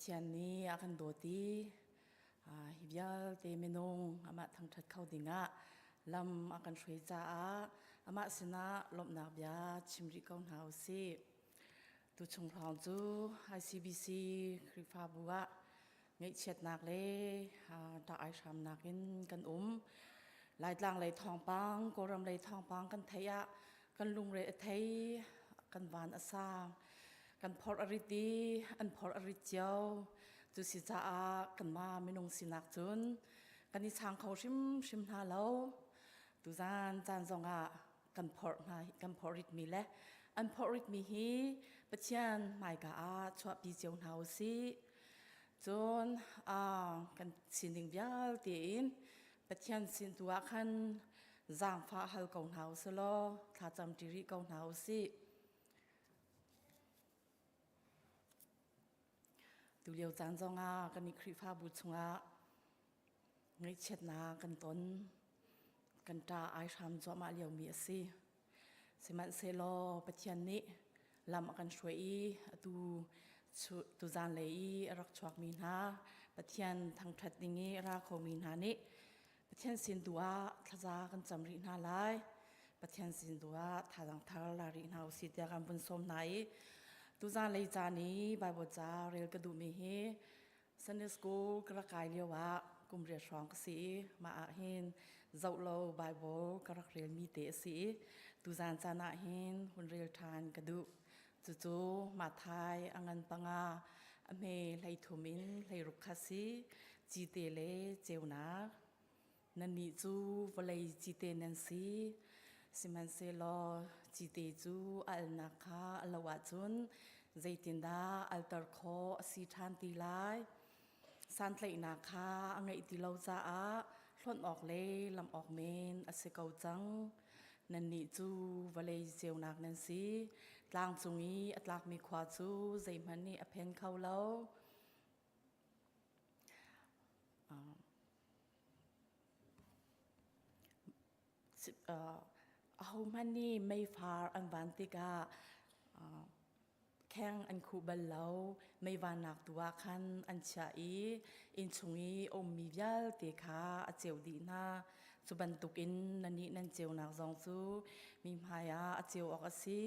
Pathian nih a kan dawt i hi vialte minung amah thangṭhat kho dingah lam a kan hruai caah amah sinah lawmhnak bia chim rih ko hna u sih. Tuchung hrawng cu ICBC Khrihfabu ah ngaihchiatnak le ṭah aihramnak in kan um. Laitlang lei thawngpang, Kawlram lei thawngpang kan theih ah kan lungre a thei, kan van a sang, kan phorh a rit i an phorh a rit cio. Cu si caah kanmah minung sinak cun kan i sang kho hrimhrim hna lo. Tuzan caan zongah kan phorh hna kan phorh ritmi le an phorh ritmi hi Pathian hmaika ah chuahpi cio hna u sih. Cun kan sining vialte in Pathian sin tu ah khan zaangfah hal ko hna u sih law thlacam ṭi rih ko hna u sih. Tulio caan zongah kan i Khrihfabu chungah ngaihchiatnak kan ton. Kan ṭa ai hram cuahmah liomi a si. Sihmanhsehlaw Pathian nih lam a kan hruai i atu tuzan lei i a rak chuakmi hna Pathian thangṭhat ding i a ra khomi hna nih Pathian sin tu ah thlaza kan cam rih hna lai. Pathian sin tu ah thazaang thar la rih hna usih tiah kan vun sawm hna i tuzan lei caan i Bible ca rel ka duhmi hi Sunday school ka rak kai lio ah kum riat hrawng ka si i mah ah hin zoh lo Bible ka rak relmi te a si i tuzan caan ah hin hun rel ṭhan ka duh. Cucu Mathai a ngan panga a hme 13 in 16 kha si cite le ceunak. Nannih cu vawlei cite nan si. Sihmanhsehlaw cite cu a alnak kha a lo ahcun zeitindah alter khawh a si ṭhan ti lai? Santlaihnak kha a ngeih ti lo caah hlonh awk le lamh awk men a si ko cang. Nannih cu vawlei ceunak nan si. Tlang cung i a tlakmi khua cu zeihmanh nih a phen kho lo. Ahohmanh nih meifar an van tikah kheng an khuh bal lo. Mei vannak tu ah khan an chiah i innchung i a ummi vialte kha a ceuh dih hna. Cu bantukin nannih nan ceunak zong cu mi hmaiah a ceu awk a si.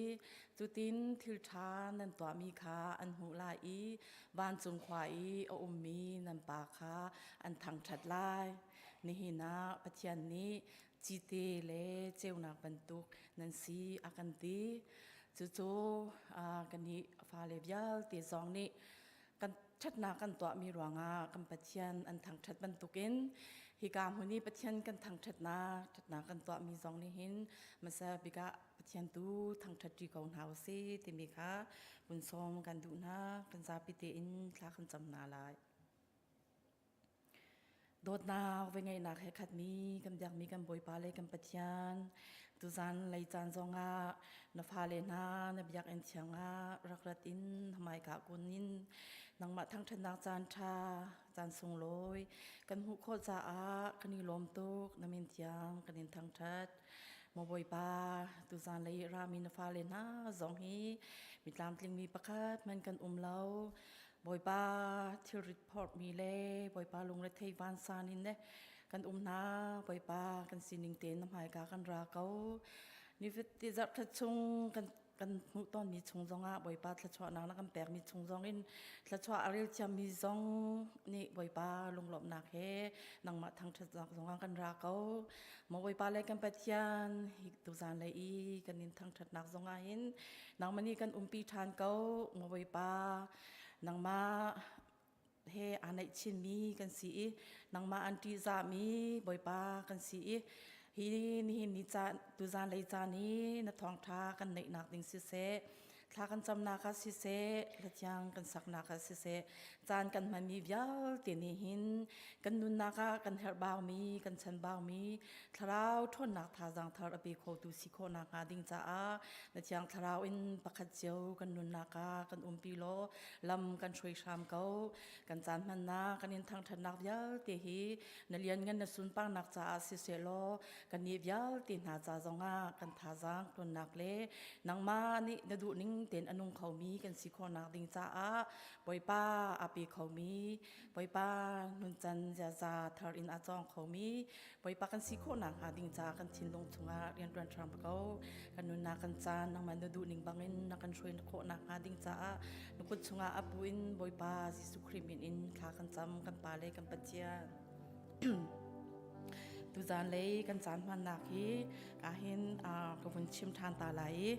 Cutin thil ṭha nan tuahmi kha an hmuh lai i vancung khua i a ummi nan Pa kha an thangṭhat lai. Nihin ah Pathian nih cite le ceunak bantuk nan si a kan ti. Cucu kannih fale vialte zong nih kan ṭhatnak kan tuahmi ruangah kan Pathian an thangṭhat bantukin hika hmun i Pathian kan thangṭhatnak ṭhatnak kan tuahmi zong nih hin hmasa bik ah Pathian tu thangṭhat ṭi ko hna usih timi kha vun sawm kan duh hna kan zapi tein thla kan cam hna lai. Dawtnak vengeihnak he khatmi kan biakmi kan Bawipa le kan Pathian tuzan lei caan zongah na fale hna na biakinn thiang ah rak rat in hmaika kun in nangmah thangṭhatnak caan ṭha caan sunglawi kan hmuh khawh caah kan i lawm tuk na min thiang kan in thangṭhat Maw Bawipa tuzan lei rami na fale hna zong hi mi tlamtlingmi pakhat hmanh kan um lo Bawipa thilrit phorhmi le Bawipa lungrethei vansan in le kan um hna Bawipa kan sining tein na hmaika kan ra ko nifate zarhkhat chung kan kan hmuh tawnmi chung zongah Bawipa thluachuahnak na kan pekmi chung zong in thluachuah a rel thiammi zong nih Bawipa lunglawmhnak he nangmah thangṭhatnak zongah kan ra ko maw Bawipa le kan Pathian hi tuzan lei i kan in thangṭhatnak zongah hin nangmah nih kan umpi ṭhan ko maw Bawipa nangmah he aa naih chinmi kan si i nangmah an ṭihzahmi Bawipa kan si i hi nihin ni caan tuzan lei caan hi na thawngṭha kan neihnak ding siseh thla kan camnak ah siseh hlathiang kan saknak ah siseh caan kan hmanmi vialte nih hin kan nunnak ah kan herh baumi kan chanbaumi thlarau ṭhawnnak thazaang thar a pe khotu si khawhnak hnga ding caah na thiang thlarau in pakhat cio kan nunnak ah kan umpi law lam kan hruai hram ko kan caan hmannak kan in thangṭhatnak vialte hi na lianngan na sunparnak caah siseh law kannih vialte hna ca zongah kan thazaang ṭhawnnak le nangmah nih na duh ning tein a nung khomi kan si khawhnak ding caah Bawipa a pe khomi Bawipa nuncan ziaza thar in a cawng khomi Bawipa kan si khawhnak hnga ding caah kan thinlung chungah rianṭuan hram ko. Kan nunnak kan caan nangmah na duhning bangin na kan hruai khawhnak hnga ding caah na kut chungah a pu in Bawipa Jesuh Khrih min in thla kan cam kan Pa le kan Pathian. Tuzaan lei kan caan hmannak hi kahin ka vun chim ṭhan ta lai i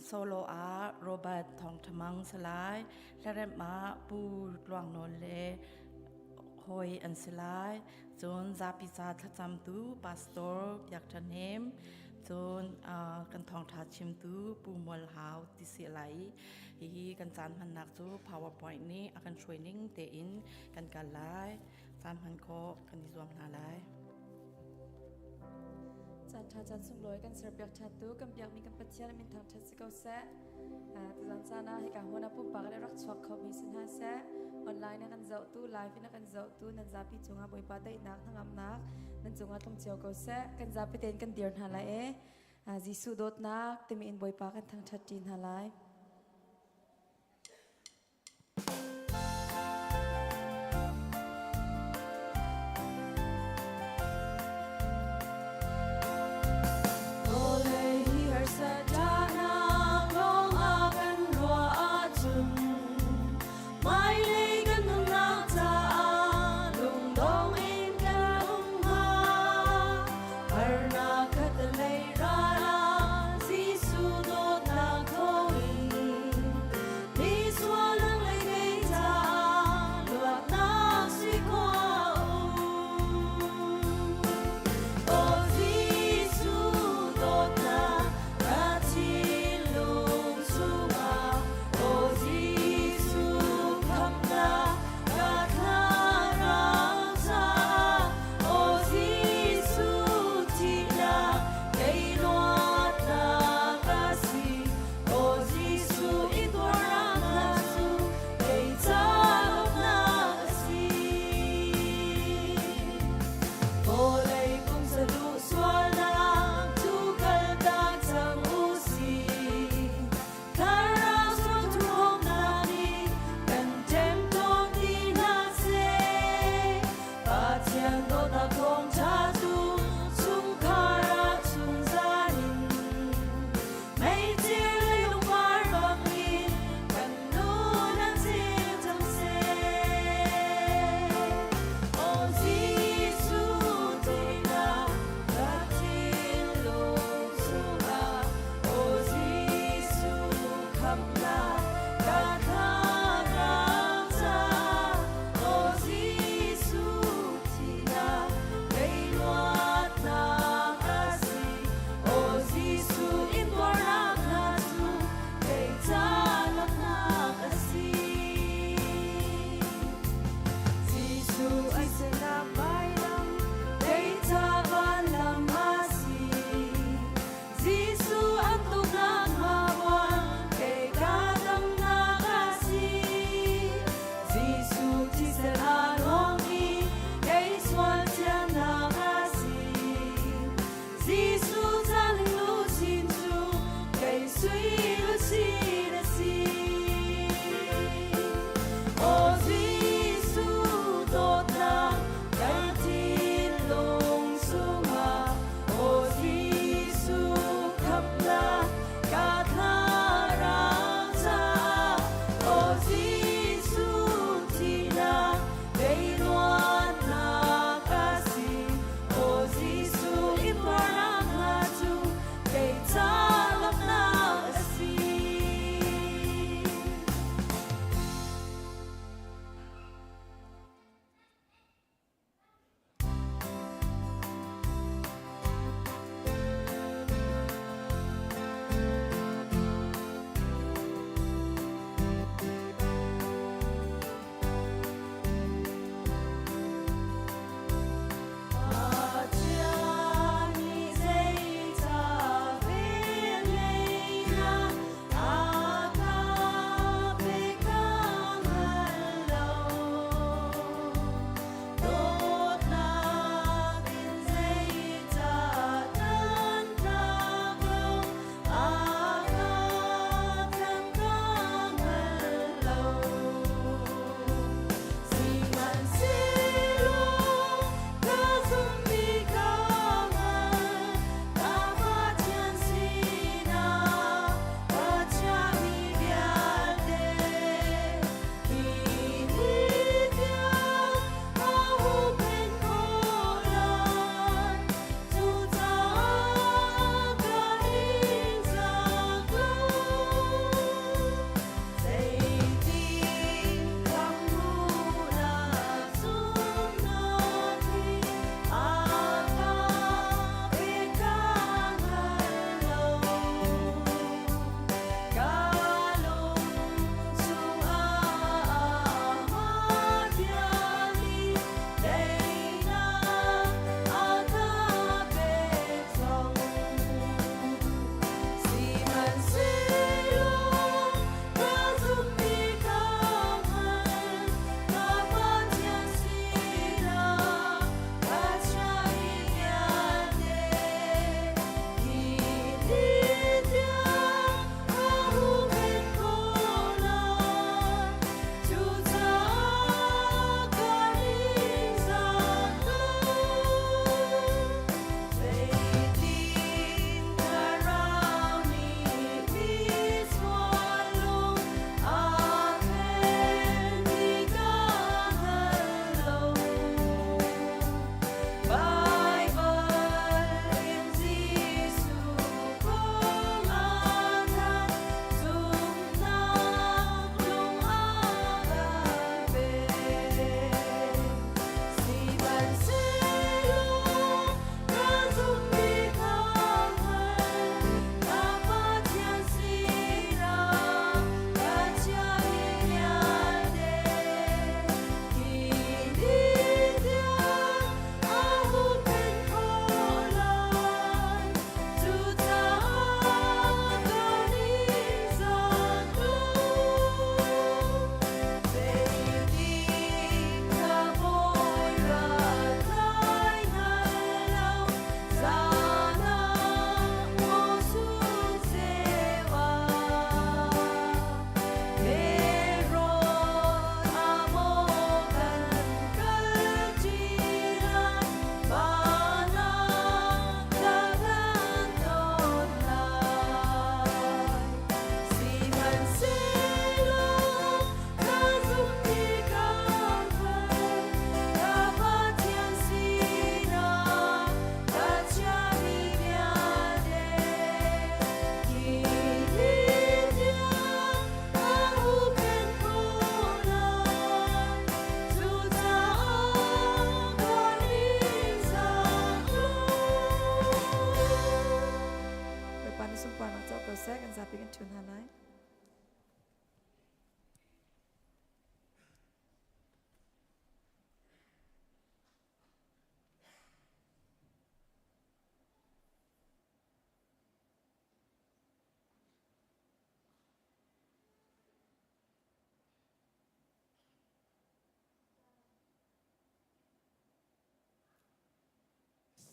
Solo ah Robert Thawng Ṭha Mang si lai, hlaremh ah Pu Tluang Nawl le hawi an si lai. Cun zapi ca thlacamtu Pastor Biak Ṭha Hnem, cun kan thawngṭha chimtu Pu Mual Hau ti si lai i hihi kan caan hmannak cu PowerPoint nih a kan hruai ning tein kan kal lai. Caan hman khawh kan i zuam hna lai. Caan ṭha caan sunglawi kan serpiak ṭhantu kan biakmi kan Pathian min thangṭhat si ko seh. Tuzan caan ah hika hmun ah pumpak in rak chuak khomi si hna seh. Online in kan zohtu, live in kan zohtu nan zapi cungah Bawipa daihnak hnangamnak nan cungah tlung cio ko seh. Kan zapi tein kan dir hna lai e. Jesuh dawtnak timi in Bawipa kan thangṭhat ṭi hna lai. Harnak khat lei ral ah Jesuh dawtnak thawngin.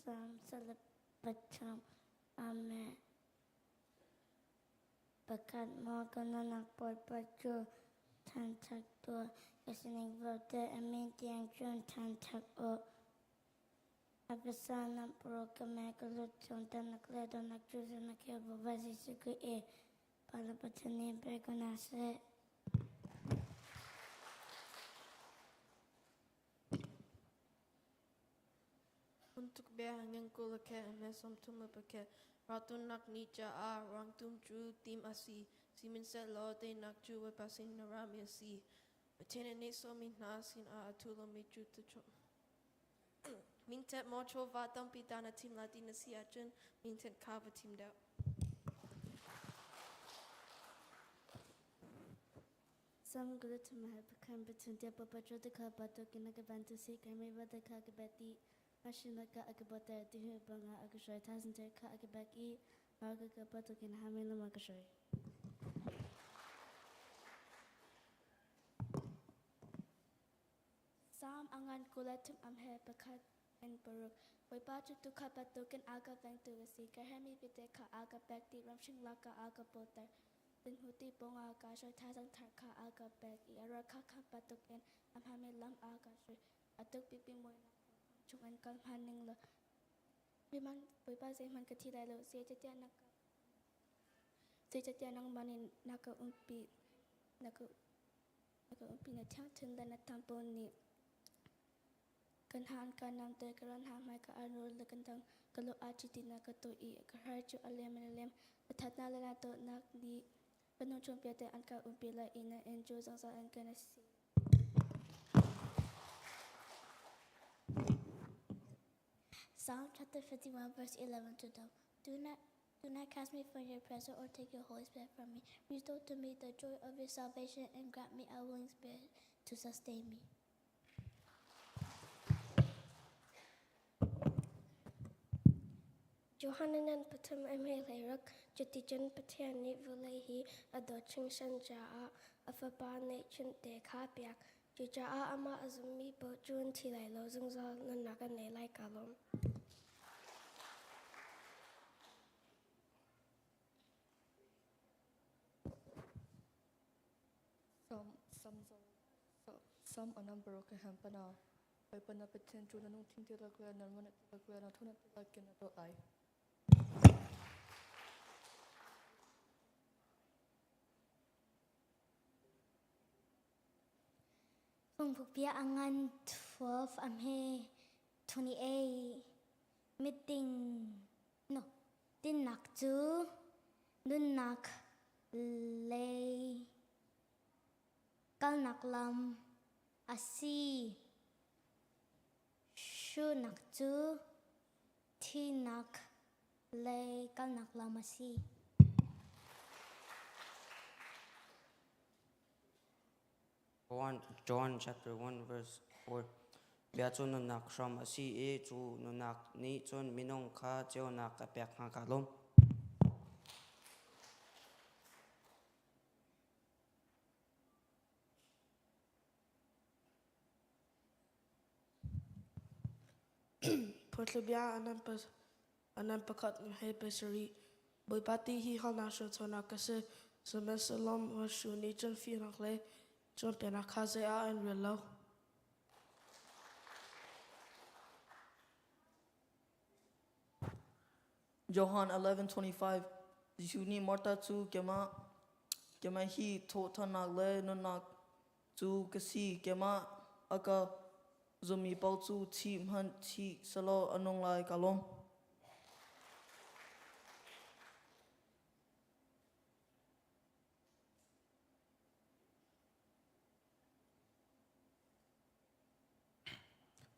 Psalm 43 Amen. Pakhat maw ka nunnak Bawipa cu thangṭhat tuah, ka sining vialte a min tiang cun thangṭhat u. A pasal na pro ka me ka lut chung tanak le donak cu zuna ke Bawipa Jesuh Khrih i Pa le Pathian nih pe ko hna seh. Untuk bia ngengkul ke me 31 raltuknak ni caah rangtum cu tim a si. Sihmanhsehlaw teinak cu Bawipa sin a rami a si. Pathian nih nehsawhmi hna sinah a thu lomi cu tuchom. Mingtet maw chawva tampi ta na thim lai ti na si ahcun mingtet kha va thim deuh. Sam glutamate pekan betuntia papacho de ka bato kina ka bantu si kami bata ka ka beti mashina ka akabota tihu banga akashoi thousand ka akabaki marga ka bato kina hamila makashoi. Psalm a ngan 23 am he pakhat in paruk. Bawipa cu tuukhal bantukin a ka vengtu a si. Ka herhmi vialte kha a ka pek dih. Ramhring lakah a ka pawter. Tinhmuti pawngah ka hruai. Thazaang thar kha a ka pek i a ral kha khamh bantukin a hmaanmi lam a ka hruai. A tuk bikmi muihnak thawngpang chungin kal hmanh ning law Bawipa zeihmanh ka thi lai lo. Zeicahtiah na ka zeicahtiah nangmah nih na ka umpi na ka Na ka umpi na thiangthunh le na tangpaw nih kan ha an ka namter, ka ran ha hmai ka arul le kan dang ka lu aa ṭi ti na ka tuah i ka hrai cu a lem in a lem. Na thatnak le na dawtnak nih ka nungchung vialte an ka umpi lai i na inn cu zungzal in kan a si. Psalm chapter 51, verse 11 to 12. Do not cast me from your presence or take your Holy Spirit from me. Restore to me the joy of your salvation and grant me a willing spirit to sustain me. Johanan pathum a hme hleiruk, cuticun Pathian nih vawlei hi a dawt hringhran caah a Fapa neihchunh te kha a pek. Cucaah amah a zummi paoh cu an thi lai lo, zungzal nunnak an nei lai. Kaa lawm. Sam anam paruk he han pana. Bawipa na Pathian cu na lungthin dihlak le na ruahnak dihlak le na thawnak dihlak in na dawt lai. Phungphuk bia a ngan 12 a hme 28 meeting no tinnak cu nunnak lei kalnak lam a si. Hruhnak cu thihnak lei kalnak lam a si. John chapter 1 verse 4. Bia cu nunnak hram a si i cu nunnak nih cun minung kha ceunak a pek hna ka lawm. Phothlubia anan pakhat he pasarih Bawipa ti hi halnak hrawchawnak ka si. Sihmanhsehlaw Hoshu nih cun fihnak le cawnpiaknak kha zei ah an rel lo. Johan 11:25 Jesuh nih Martha cu keimah keimah hi thawhthannak le nunnak cu ka si keimah a ka zummi paoh cu thih hmanh thih selaw a nung lai ka lawm.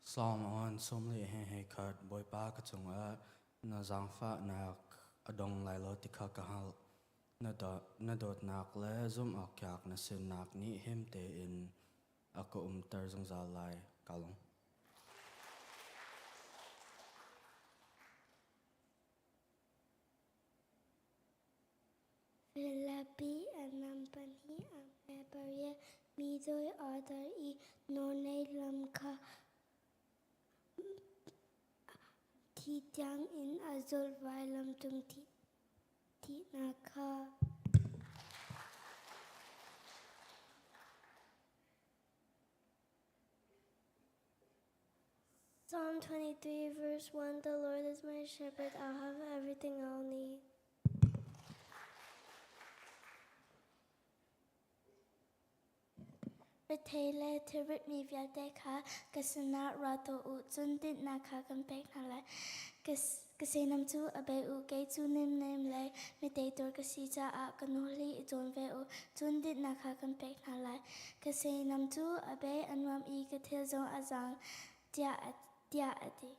Psalm on sawmli he he khat Bawipa ka cungah na zaangfahnak a dong lai lo ti kha ka hngalh. Na dawtnak le zumhawktlak na sinak nih him tein a ka umter zungzal lai. Ka lung. Filipi anam pahnih a hme pariat mi doi order i nawlnei lam kha Thi tiangin a zulh vailam cung thihnak kha. Psalm 23 verse 1 The Lord is my shepherd, I'll have everything I'll need. Rethei le thilritmi vialte kha ka sinah ra tuah u, cun dinhnak kha kan pek hna lai. Ka sinum cu a bei u, kei cu nemnem le miteitur ka si caah ka nawl hi i cawn ve u, cun dinhnak kha kan pek hna lai. Ka sinum cu a bei a nuam i ka thil zong a zaang, tiah a ti.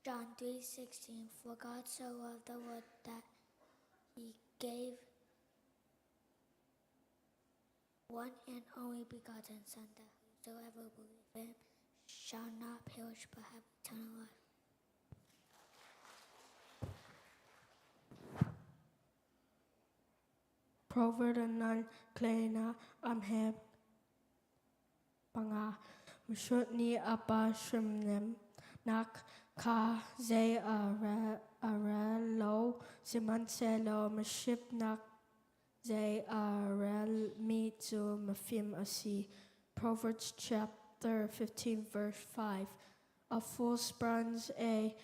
John 3:16 For God so loved the world that he gave one and only begotten Son, that whosoever believes in him shall not perish but have eternal life. Proverb 9 Klena Amhe 5. Mihrut nih a pa hrimhnemnak kha zei a rel lo, sihmanhsehlaw mihrimhnak zei a relmi cu mifim a si. Proverbs chapter 15 verse 5. A fool spurns a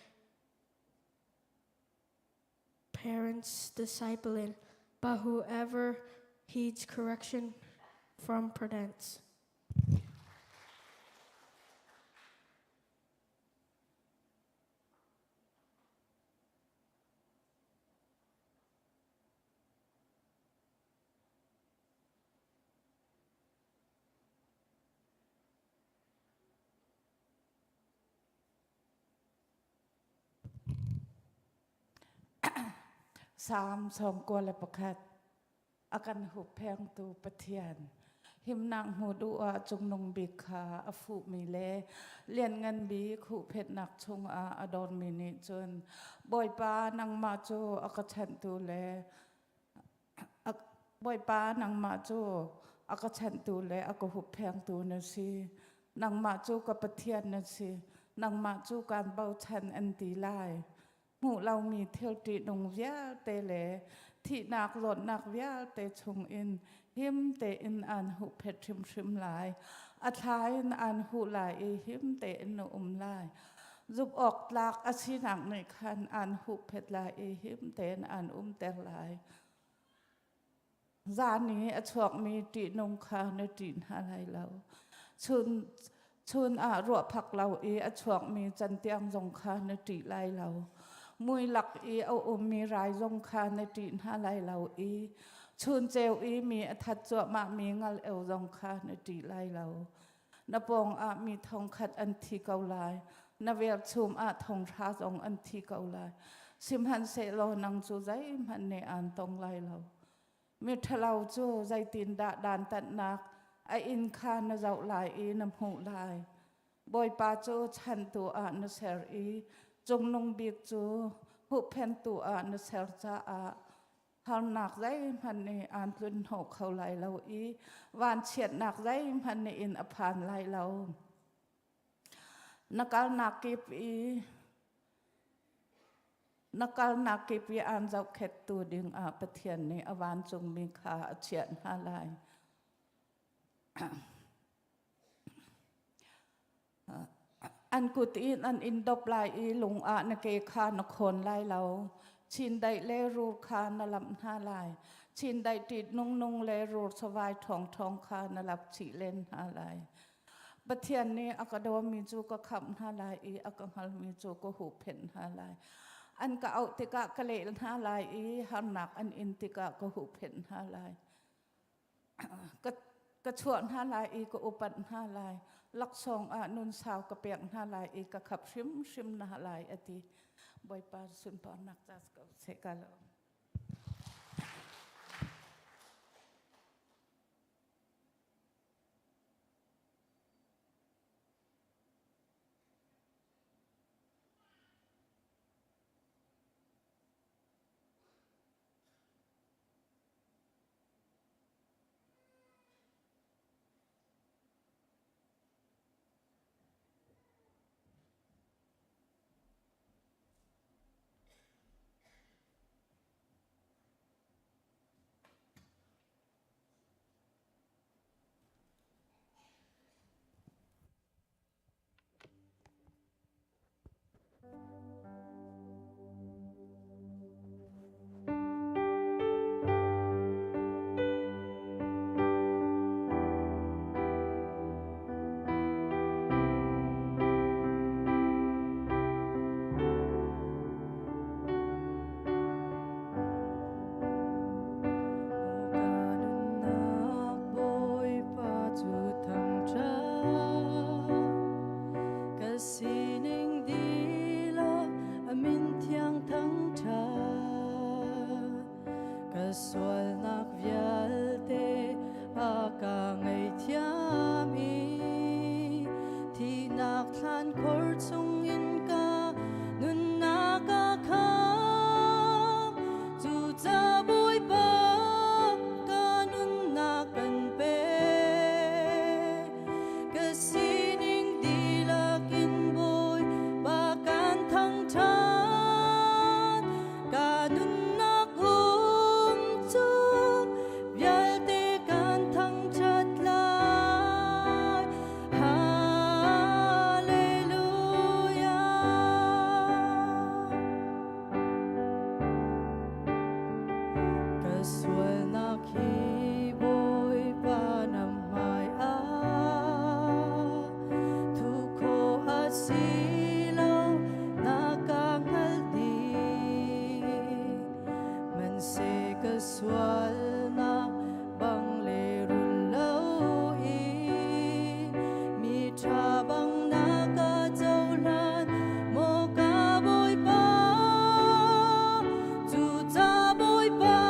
parent's discipline, but whoever heeds correction from prudence. Salm 91 A kan hupphengtu Pathian himnak hmu duh ah cungnung bik kha a fuhmi le lianngan bik huhphenhnak chungah a dormi nih cun Bawipa nangmah cu a ka chanhtu le Bawipa nangmah cu a ka chanhtu le a ka hupphengtu na si. Nangmah cu ka Pathian na si. Nangmah cu kaan bochan an ti lai. Hmuh lomi thil ṭihnung vialte le thihnak zawtnak vialte chungin him tein aan huhphet hrimhrim lai. A thla in aan huh lai i him tein na um lai. Zumh awk tlak a sinak nih khan aan huhphet lai i him tein aan umter lai. Zan i a chuakmi ṭihnung kha na ṭih hna lai lo. Chun, chun ah ruahphak lo i a chuakmi cantiang zong kha na ṭih lai lo. Mui lak i a ummi rai zong kha na ṭih hna lai lo i chun ceu i mi a that cuahmahmi ngal eo zong kha na ṭih lai lo. Na pawng ah mi thongkhat an thi ko lai. Na velchum ah thonghra zong an thi ko lai. Sihmanhsehlaw nang cu zeihmanh nih aan tong lai lo. Miṭhalo cu zeitindah dantatnak a inn kha na zoh lai i na hmuh lai. Bawipa cu chantu ah na ser i cungnung bik cu huhphentu ah na ser caah harnak zeihmanh nih aan tlunhnawh kho lai lo i vanchiatnak zeihmanh nih in a phan lai lo. Na kalnak kip i na kalnak kip i aan zohkhettu dingah Pathian nih a vancungmi kha a chiah hna lai. An kut in an in dop lai i lung ah na ke kha na khawn lai lo. Chindaih le rur kha na lamh hna lai. Chindaih ṭit nungnung le rur sawai ṭhawngṭhawng kha na lap chih len hna lai. Pathian nih a ka dawmi cu ka khamh hna lai i a ka hngalmi cu ka huhphenh hna lai. An ka auh tikah ka leh hna lai i harnak an in tikah ka huhphenh hna lai. Ka chuah hna lai i ka upat hna lai. Laksawng ah nun sau ka pek hna lai i ka khap hrimhrim hna lai a ti. Bawipa sunparnak ca ko seh ka lo. Ka sualnak vialte a ka ngaihthiam i thihnak thlan khor chungin ka nunnak a kham. Cuca Bawipa ka nunnak kan pek. Ka sining dihlak in Bawipa kan thangṭhat. Ka nunnak um chung vialte kan thangṭhat lai. Hallelujah. Ka sualnak hi Bawipa na hmai ah thuh khawh a si lo na ka hngalh dih. Hmanhseh ka sualnak bang le rul loin mi ṭha bang na ka cohlan maw ka Bawipa. Cuca Bawipa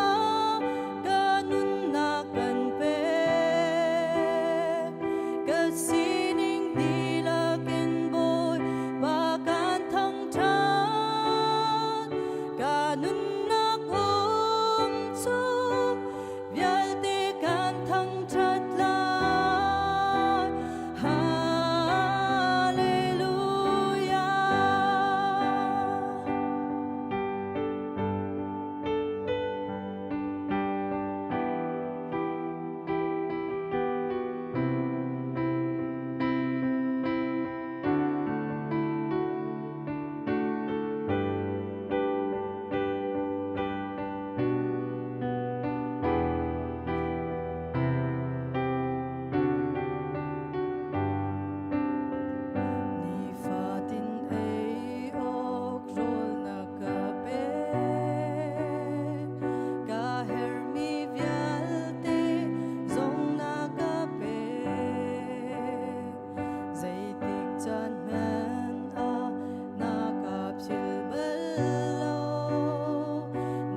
ka nunnak kan pek. Ka sining dihlak in Bawipa kan thangṭhat. Ka nunnak um chung vialte kan thangṭhat lai. Hallelujah. Nifatin ei awk rawl na ka pek. Ka herhmi vialte zong na ka pek. Zeitik caan hmanh ah na ka philh bal lo.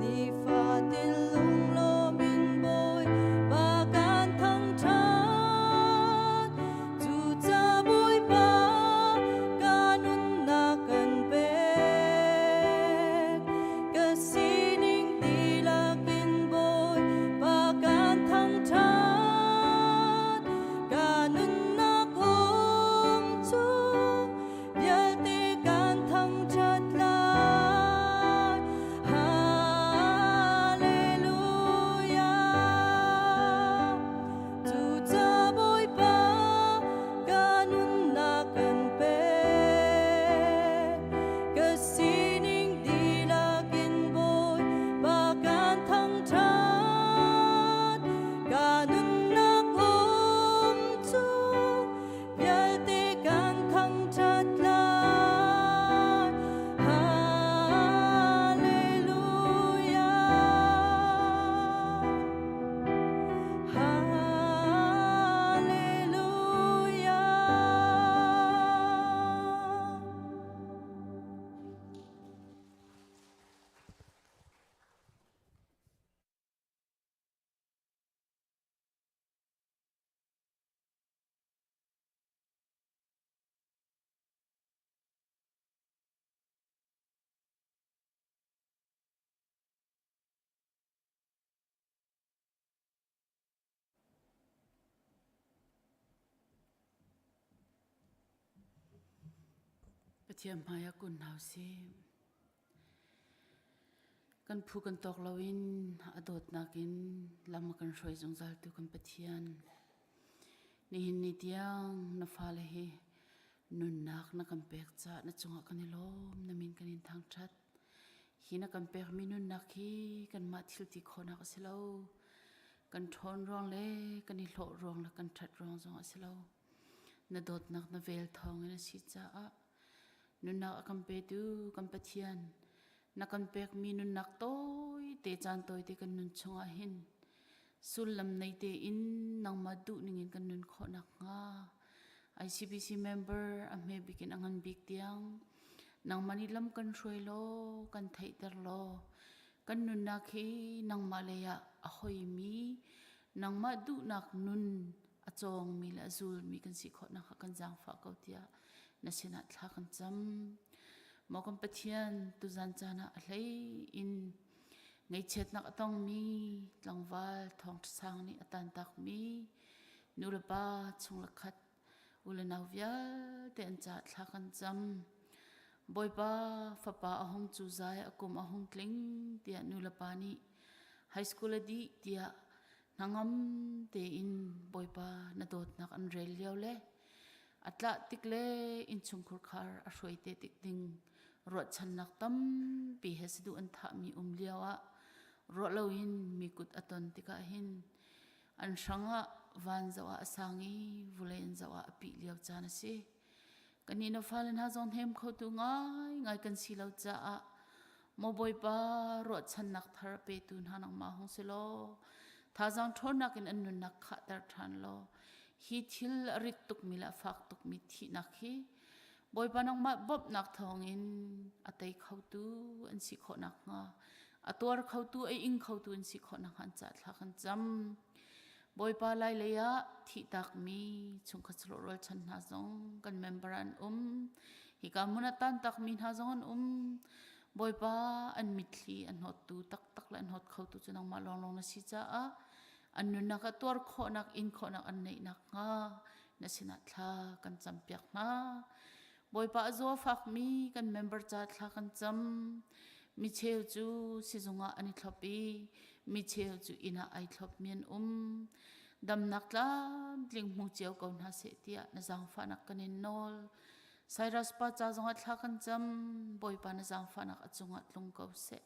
Nifatin lunglawm in Bawipa kan thangṭhat. Cuca Bawipa ka nunnak kan pek. Ka sining dihlak in Bawipa kan thangṭhat. Ka nunnak um chung vialte kan thangṭhat lai. Hallelujah. Cuca Bawipa ka nunnak kan pek. Ka sining dihlak in Bawipa kan thangṭhat. Ka nunnak um chung vialte kan thangṭhat lai. Hallelujah. Hallelujah. Pathian hmai ah kun hna usih. Kan phu kan tawk loin a dawtnak in lam a kan hruai zungzal tu kan Pathian. Nihin ni tiang na fale hi nunnak na kan pek caah na cungah kan i lawm, na min kan in thangṭhat. Hi na kan pekmi nunnak hi kanmah thil ti khawhnak a si lo. Kan ṭhawn ruang le kan i hlawh ruang le kan ṭhat ruang zong a si lo. Na dawtnak na vel thawngin a si caah nunnak a kan petu kan Pathian na kan pekmi nunnak tawite caan tawite kan nun chungah hin sullam nei tein nangmah duh ningin kan nun khawh nakhnga ICBC member a hme bik in a ngan bik tiang nangmah nih lam kan hruai law kan theihter law. Kan nunnak hi nangmah lei ah a hoimi, nangmah duhnak nun a cawngmi le a zulmi kan si khawh nakhnga kan zaangfah ko tiah na sinah thla kan cam. Maw kan Pathian, tuzan caan ah a hlei in ngaihchiatnak a tongmi tlangval thawngṭha sang nih a tantakmi nulepa chung le khat u le nau vialte an caah thla kan cam. Bawipa fapa a hung cu zai a kum a hung tling tiah nulepa nih high school a dih tiah hnangam tein Bawipa na dawtnak an rel lio le a tlah tik le innchungkhur khar a hruai te tik ding ruahchannak tampi he saduh an thahmi um lio ah ruah loin mi kut a ton tikah hin an hrangah van zoh ah a sang i vulei an zoh ah a pih lio caan a si. Kannih na fale hna zong hnem khotu ngaingai kan si lo caah maw Bawipa ruahchannak thar a petu hna nangmah hung si law thazaang ṭhawnnak in an nunnak khahter ṭhan law hi thil a rit tukmi le a fak tukmi thihnak hi Bawipa nangmah bawmhnak thawngin a tei khotu an si khawh nakhnga a tuar khotu a ing khotu an si khawh nakhnga an cah thla kan cam. Bawipa lai lei ah thihtakmi chungkhat sahlawh rualchan hna zong kan member an um. Hika hmun ah tantakmi hna zong an um. Bawipa an mitthli an hnawttu taktak le an hnawt khotu cu nangmah lawnglawng na si caah an nunnak ah tuar khawhnak in khawhnak an neih nakhnga na sinah thla kan campiak hna. Bawipa a zaw fakmi kan member ca thla kan cam. Mi cheu cu sizung ah an i thlop i mi cheu cu inn ah ai thlopmi an um. Damnak tlamtling hmu cio ko hna seh tiah na zaangfahnak kan in nawl. Cyrus pa ca zongah thla kan cam. Bawipa na zaangfahnak a cungah tlung ko seh.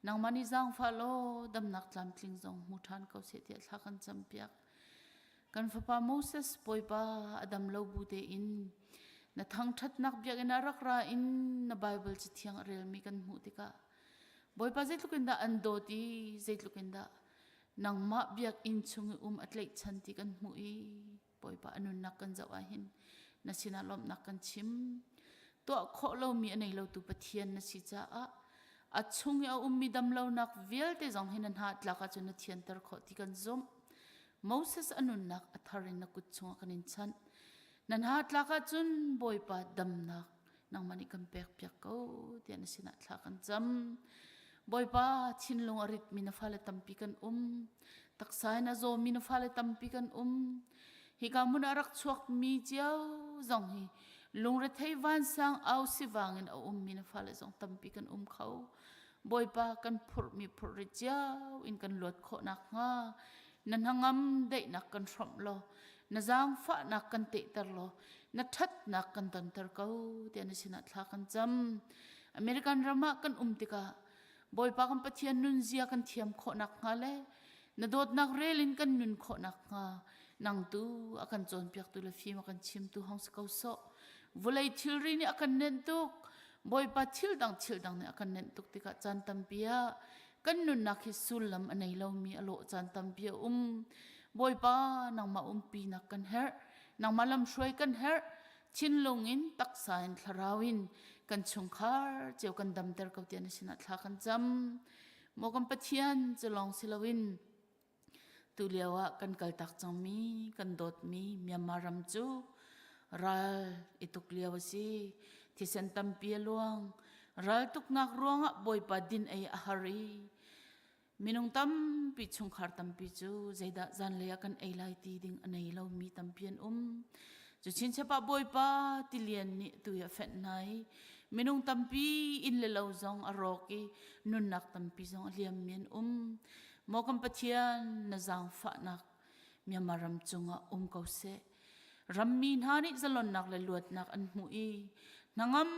Nangmah nih zaangfah law damnak tlamtling zong hmu ṭhan ko seh tiah thla kan campiak. Kan fapa Moses Bawipa a dam lo bu tein na thangṭhatnak biakinn ah rak ra in na Baibal cathiang a relmi kan hmuh tikah Bawipa zeitluk in dah an dawt i zeitluk in dah nangmah biakinn chung i um a tlaihchan ti kan hmuh i Bawipa a nunnak kan zoh ahhin na sinah lawmhnak kan chim. Tuah khawh lomi a nei lotu Pathian na si caah a chung i a ummi damlonak vialte zong hi na hna tlak ahcun na thianter khawh ti kan zumh. Moses a nunnak a thar in na kut chungah kan in chanh. Na hna tlak ahcun Bawipa damnak nangmah nih kan pek piak ko tiah na sinah thla kan cam. Bawipa thinlung a ritmi na fale tampi kan um. Taksa in a zawmi na fale tampi kan um. Hika hmun ah rak chuakmi cio zong hi lungrethei vansang au sivang in a ummi na fale zong tampi kan um kho. Bawipa kan phurhmi phurhrit cio in kan luat khawh nakhnga na hnangam daihnak kan hrawmh law na zaangfahnak kan tehter law na ṭhatnak kan donter ko tiah na sinah thla kan cam. American ram ah kan um tikah Bawipa kan Pathian nunzia kan thiam khawh nakhnga le na dawtnak rel in kan nun khawh nakhnga nang tu a kan cawnpiaktu le fim a kan chimtu hong si ko sawh. Vawlei thilri nih a kan nenh tuk. Bawipa thil dang thil dang nih a kan nenh tuk tikah caan tampi ah kan nunnak hi sullam a nei lomi a lawh caan tampi a um. Bawipa nangmah umpinak kan herh. Nangmah lamhruai kan herh. Thinlung in taksa in thlarau in kan chungkhar cio kan damter ko tiah na sinah thla kan cam. Maw kan Pathian cu lawng si loin Tulio ah kan kaltak cangmi kan dawtmi Myanmar ram cu ral i tuk lio a si. Thisen tampi a luang. Ral tuknak ruangah Bawipa din ei a har i minung tampi chungkhar tampi cu zeidah zanlei ah kan ei lai ti ding a nei lomi tampi an um. Cu chinchap ah Bawipa tilian nih tu hi a fenh hna i minung tampi inn le lo zong a rawk i nunnak tampi zong a liammi an um. Maw kan Pathian, na zaangfahnak Myanmar ram cungah um ko seh. Rammi hna nih zalonnak le luatnak an hmuh i hnangam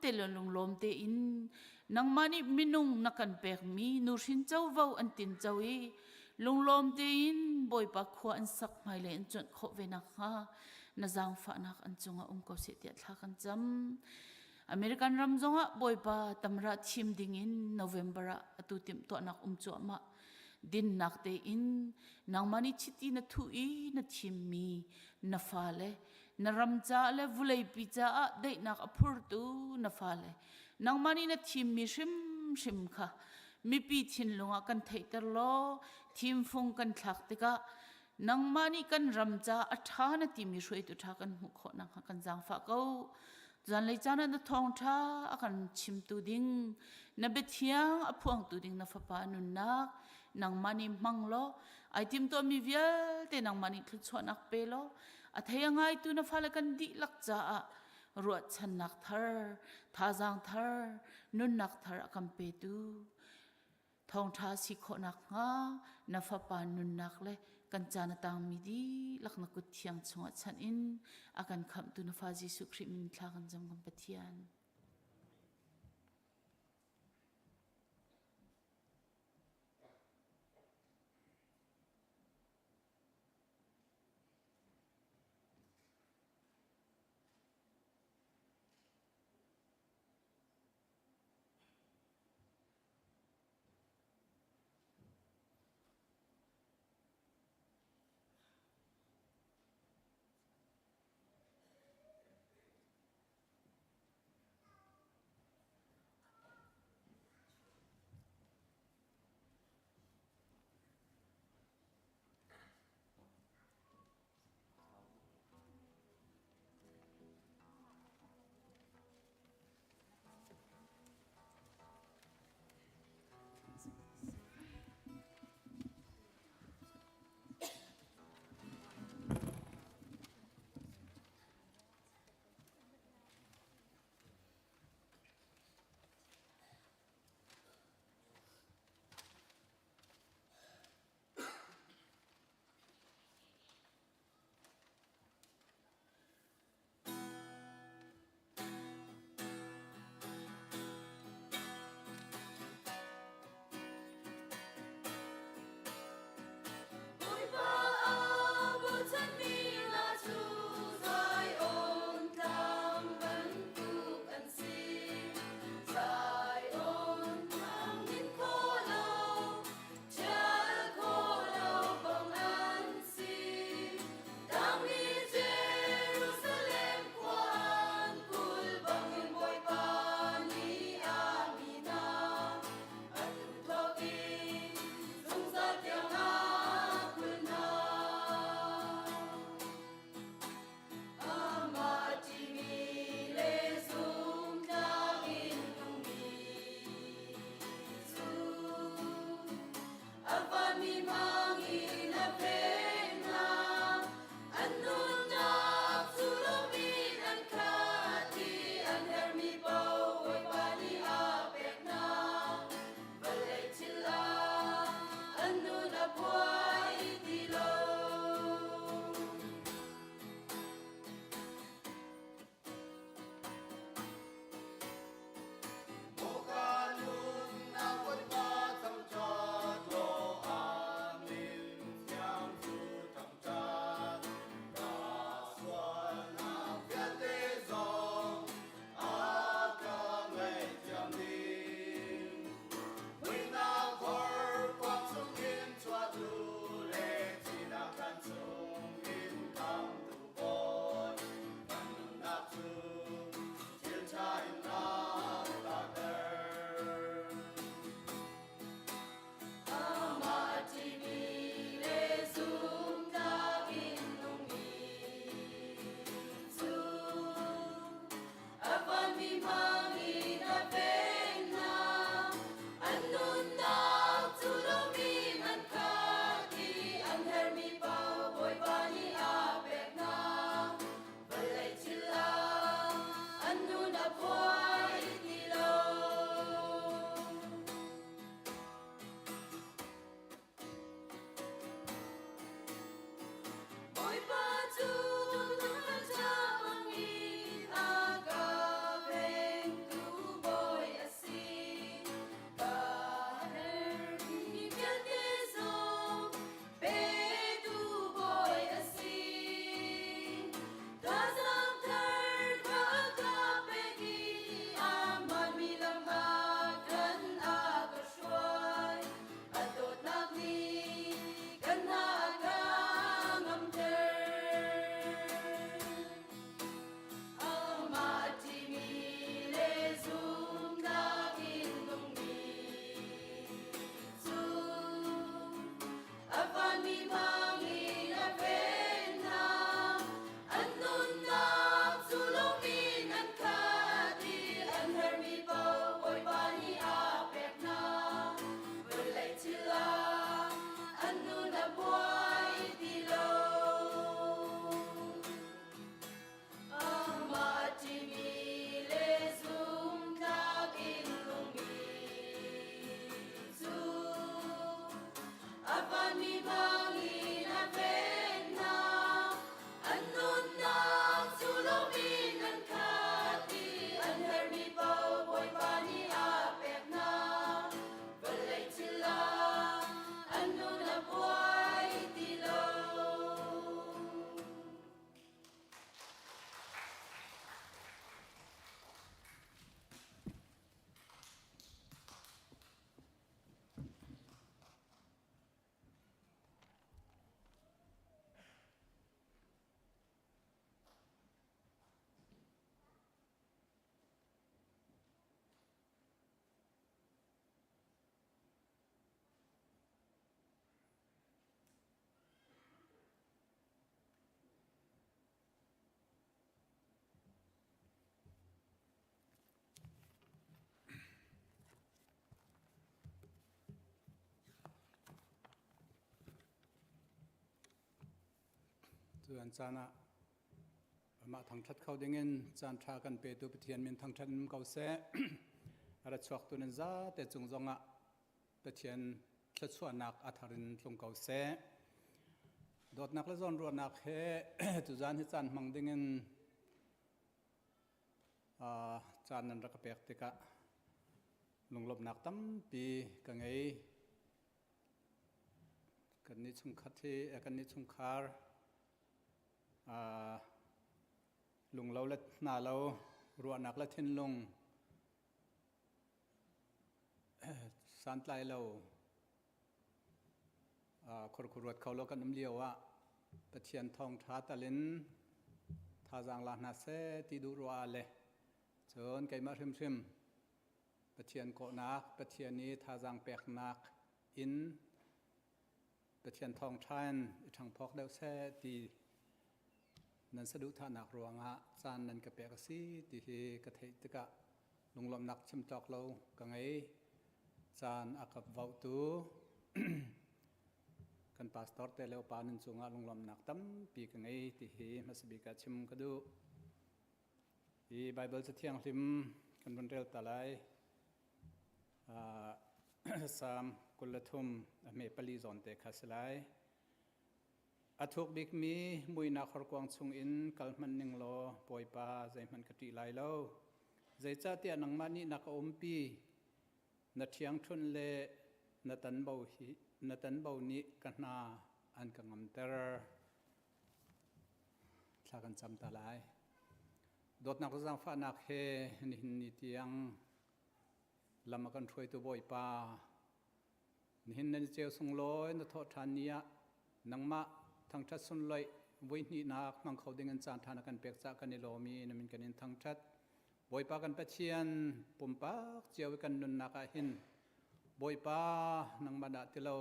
te le lunglawm tein nangmah nih minung na kan pekmi nuhrin covo an tinco i lunglawm tein Bawipa khua an sak hmailei an cuanh khawh ve nakhnga na zaangfahnak an cungah um ko seh tiah thla kan cam. American ram zongah Bawipa tamra thim dingin November ah atu timhtuahnak um cuahmah. Dinnak tein nangmah nih chiti na thuh i na thimmi na fale na ram caah le vuleipi caah daihnak a phurtu na fale nangmah nih na thimmi hrimhrim kha. Mipi thinlung ah kan theihter law thimfung kan thlak tikah nangmah nih kan ram ca a ṭha na timi hruaitu ṭha kan hmuh khawh nakhnga kan zaangfah ko. Zanlei caan ah na thawngṭha a kan chimtu ding, na biathiang a phuangtu ding na fapa nunnak nangmah nih hmang law ai timtuahmi vialte nangmah nih thluachuahnak pe law a thei a ngaitu na fale kan dihlak caah ruahchannak thar, thazaang thar, nunnak thar a kan petu thawngṭha si khawh nakhnga na fapa nunnak le kan caan a tangmi dihlak na kut thiang chungah chanh in a kan khamhtu na fa Jesuh Khrih min thla kan cam kan Pathian. Tuan caan ah amah thangṭhat kho dingin caan ṭha kan petu Pathian min thangṭhat in ko seh. A ra chuaktu nan zate cung zongah Pathian thluachuahnak a thar in tlung ko seh. Dawtnak le zawnruahnak he tuzaan hi caan hmang dingin caan nan rak ka pek tikah lunglawmhnak tampi ka ngei. Kan nih chungkhat hi kan nih chungkhar lunglo le hna lo ruahnak le thinlung santlai lo khurkhuruat kho lo kan um lio ah Pathian thawngṭha tal in thazaang la hna seh ti duh ruah ah le cun keimah hrimhrim Pathian kawhnak, Pathian i thazaang peknak in Pathian thawngṭha in i ṭhangphawk deuh seh ti nan saduhthahnak ruangah caan nan ka pek a si ti hi ka theih tikah lunglawmhnak chim cawk lo ka ngei. Caan a ka vohtu kan pastor te le upa nan cungah lunglawmhnak tampi ka ngei ti hi hmasa bik ah chim ka duh. Hi Baibal Cathiang hlim kan vun rel ta lai. Salm 23 a hme pali zawn te kha si lai. A thuk bikmi muinak horkuang chungin kal hmanh ning law Bawipa zeihmanh ka ṭih lai lo. Zeicahtiah nangmah nih na ka umpi, na ṭhiangṭhunh le na tanbo, hi, na tanbo nih ka hna an ka ngamter. Thla kan cam ta lai. Dawtnak le zaangfahnak he nihin ni tiang lam a kan hruaitu Bawipa, nihin nan ceu sunglawi na thawh ṭhan ni ah nangmah thangṭhat sunloih voihnihnak hmang kho ding in caan ṭha na kan pek caah kan i lawm i na min kan in thangṭhat. Bawipa kan Pathian, pumpak cio i kan nunnak ah hin Bawipa nangmah dah ti lo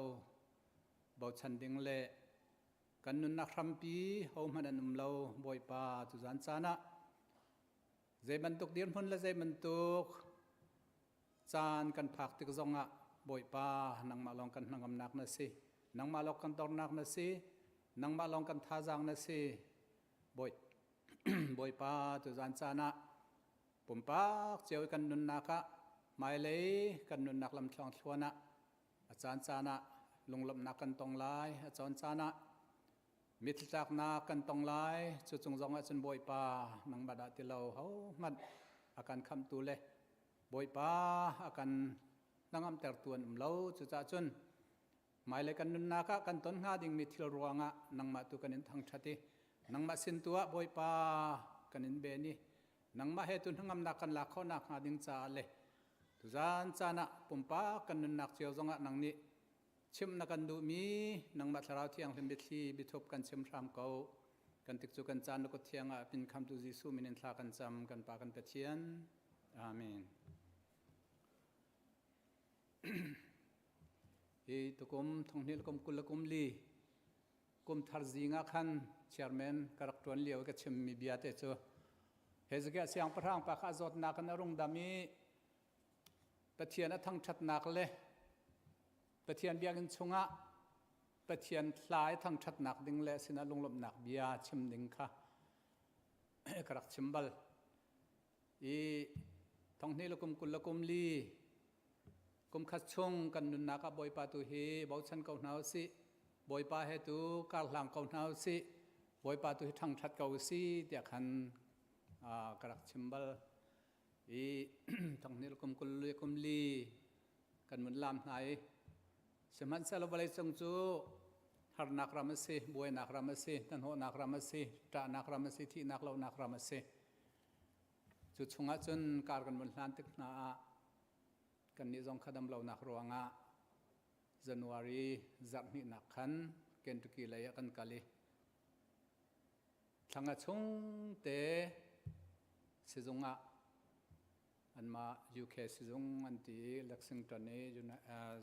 bochan ding le kan nunnak hrampi hohmanh an um lo. Bawipa, tuzan caan ah zei bantuk dirhmun le zei bantuk caan kan phak tik zongah Bawipa, nangmah lawng kan hnangamnak na si, nangmah lawng kan dornak na si, nangmah lawng kan thazaang na si. Bawi Bawipa, tuzan caan ah pumpak cio i kan nunnak ah hmailei kan nunnak lamthluang thluan ah a caan caan ah lunglawmhnak kan tong lai, a caan caan ah mitthlitlaknak kan tong lai. Cu cung zong ah cun Bawipa, nangmah dah ti lo hohmanh a kan khamhtu le Bawipa a kan hnangamtertu an um lo. Cucaah cun hmailei kan nunnak ah kan ton hnga dingmi thil ruangah nangmah tu kan in thangṭhat i nangmah sin tu ah Bawipa kan in ben i nangmah he tu hnangamnak kan lak khawhnak hnga ding caah le tuzan caan ah pumpak kan nunnak cio zongah nang nih chimh na kan duhmi nangmah Thlarau Thianghlim biathli biathup kan chim hram ko. Kan tik cu kan caan na kut thiang ah pin khamtu Jesuh min in thla kan cam kan Pa kan Pathian. Amen. Hi tukum thonghnih le kum 20 le kum li kum thar zing ah khan chairman ka rak ṭuan lio i ka chimmi bia te cu Hezekiah siangpahrang pa kha a zawtnak in a rung dam i Pathian a thangṭhatnak le Pathian biakinn chungah Pathian hla i thangṭhatnak ding le sinah lunglawmhnak bia chim ding kha ka rak chim bal. I thonghnih le kum 20 le kum li kum khat chung kan nunnak ah Bawipa tu hi bochan ko hna usih. Bawipa he tu karhlang ko hna usih. Bawipa tu hi ṭhangṭhat ko usih tiah khan ka rak chim bal. I thonghnih le kum 20 le kum li kan mun lam hna i sihmanhsehlaw vawleicung cu harnak ram a si, buainak ram a si, hnahnawhnak ram a si, ṭahnak ram a si, thihnak lohnak ram a si. Cu chungah cun kar kan vun hlan tik hna ah kannih zong kha damlonak ruangah January zarh hnihnak khan Kentucky lei ah kan kal i thlanga chung te sizung ah anmah UK sizung an ti i Lexington i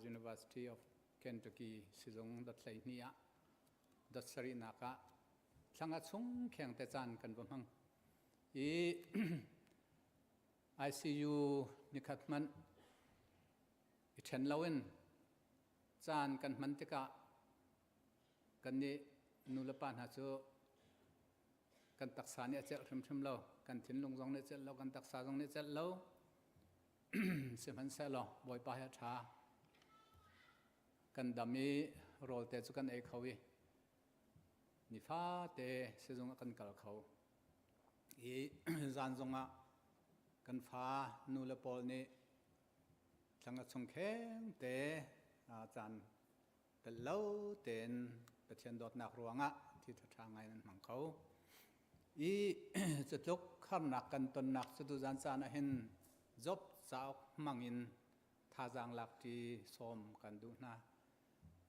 University of Kentucky sizung dot 12 ah dot sarihnak ah thlanga chung kheng te caan kan va hmang i ICU nikhat hmanh i ṭhen loin caan kan hman tikah kannih nulepa hna cu. Kan taksa nih a celh hrimhrim lo. Kan thinlung zong nih a celh lo, kan taksa zong nih a celh lo. Sihmanhsehlaw Bawipa hi a ṭha. Kan dam i rawl te cu kan ei kho i nifate sizung ah kan kal kho. I zan zongah kan fa nu le pawl nih thlang a chung kheng te caan pel lo tein Pathian dawtnak ruangah thi ṭha ngai nan hmang kho. I cutluk harnak kan tonnak cu tuzan caan ah hin Job cauk hmang in thazaang lakṭi sawm kan duh hna.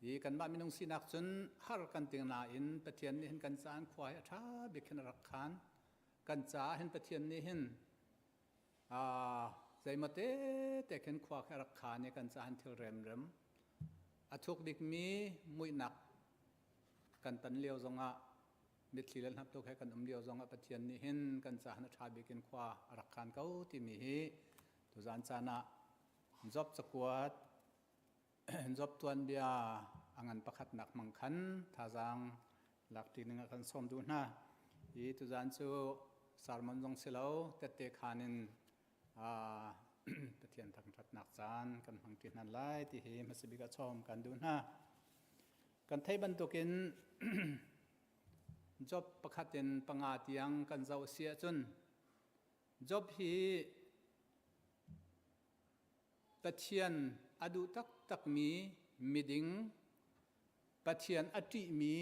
I kanmah minung sinak cun har kan ting nain Pathian nih hin kan caan khua hi a ṭha bik hin a rak khan. Kan caah hin Pathian nih hin zeimaw te te khin khua khi a rak khan i kan caah hin thil remrem a thuk bikmi muihnak kan tan lio zongah mitthli le hnaptuk he kan um lio zongah Pathian nih hin kan caah hin a ṭha bik in khua a rak khan ko timi hi tuzan caan ah Job cakuat Job tuanbia a ngan pakhatnak hmang khan thazaang lakṭi ning ah kan sawm duh hna. Hi tuzan cu sermon zong si lo tette khan in Pathian thangṭhatnak caan kan hmang ṭi hna lai ti hi hmasa bik ah sawm kan duh hna. Kan theih bantukin Job pakhat in panga tiang kan zoh si ahcun Job hi Pathian a duh taktakmi miding, Pathian a ṭihmi,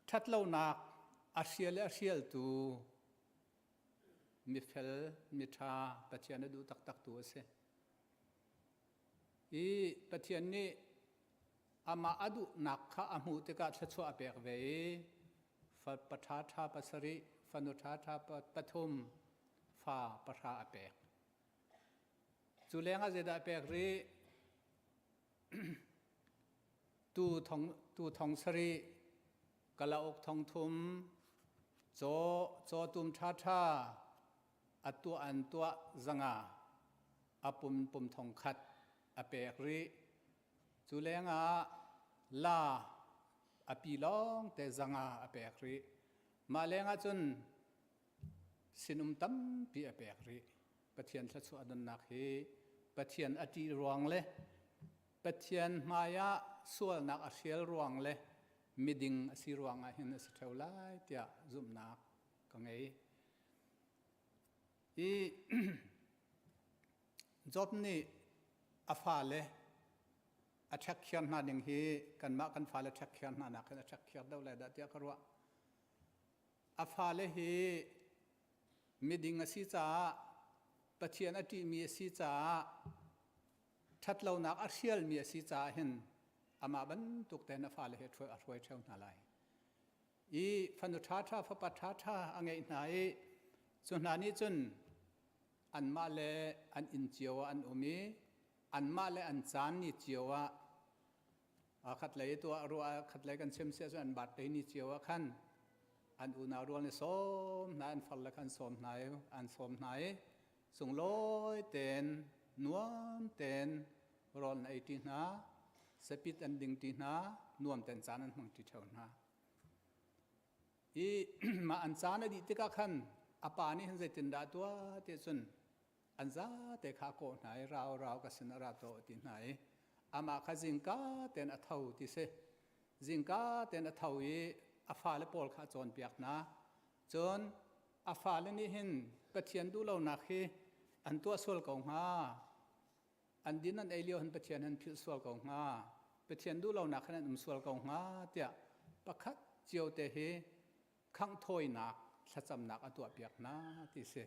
ṭhatlonak a hrial i a hrialtu mifel, miṭha, Pathian a duh taktaktu a si. I Pathian nih amah a duhnak kha a hmuh tikah thluachuah a pek ve i fa ṭhaṭha pasarih, fanu ṭhaṭha pathum, fa pahra a pek. Cu lengah zeidah a pek rih? Tu thong sarih, kalauk thong thum, caw, cawtum ṭhaṭha, a tuah an tuah zanga, a pum pum thong khat a pek rih. Cu lengah la a pi lawng te zanga a pek rih. Mah lengah cun sinum tampi a pek rih. Pathian thluachuah donnak hi Pathian a ṭih ruang le Pathian hmaiah sualnak a hrial ruang le miding a si ruangah hin a si ṭheo lai tiah zumhnak ka ngei. I Job nih a fale a ṭhekkhiar hna ding hi kanmah kan fale ṭhekkhiar hna nak hin a ṭhekkhiar deuh lai dah tiah ka ruah. A fale hi miding a si caah Pathian a ṭihmi a si caah ṭhatlonak a hrialmi a si caah hin amah bantuk tein a fale hi a hruai ṭheo hna lai. I fanu ṭhaṭha fapa ṭhaṭha a ngeih hna i cu hna nih cun anmah le an inn cio ah an um i anmah le an caan ni cio ah khatlei tuah ruah khatlei kan chim sia cun an birthday ni cio ah khan an unau rual nih sawm hna an far le khan sawm hna i an sawm hna i sunglawi tein nuam tein rawl an ei ṭi hna sapit an ding ṭi hna nuam tein caan an hmang ṭi ṭheo hna I mah an caan a dih tikah khan a pa nih hin zeitindah a tuah ti cun an zate kha a kawh hna i rau rau ka sin a ra to ti hna i amah kha zingka tein a tho ti si. Zingka tein a tho i a fale pawl kha a cawnpiak hna. Cun a fale nih hin Pathian duhlonak hi an tuah sual ko hnga. An din an ei lio hin Pathian an philh sual ko hnga. Pathian duhlonak hin an um sual ko hnga tiah pakhat cio te hi khangh thawinak thlacamnak a tuahpiak hna ti si.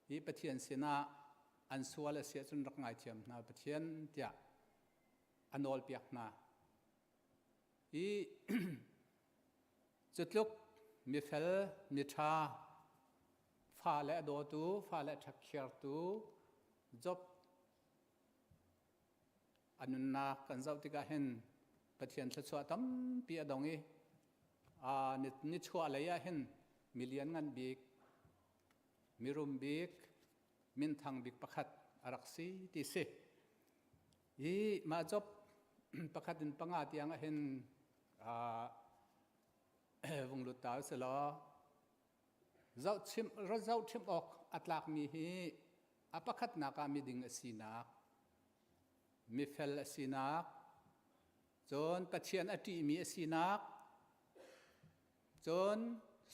Hi Pathian sinah an sual a si ahcun rak ngaithiam hna Pathian tiah a nawlpiak hna. Hi cutluk mifel miṭha fale a dawtu fale a ṭhakhiartu Job a nunnak kan zoh tikah hin Pathian thluachuah tampi a dong i nichuah lei ah hin milian ngan bik mirum bik minthang bik pakhat a rak si ti si. Hi mah Job pakhat in panga tiang ah hin. Vung lut ta usih law zohchimh ra zohchimh awk a tlakmi hi a pakhatnak ah miding a sinak, mifel a sinak, cun Pathian a ṭihmi a sinak, cun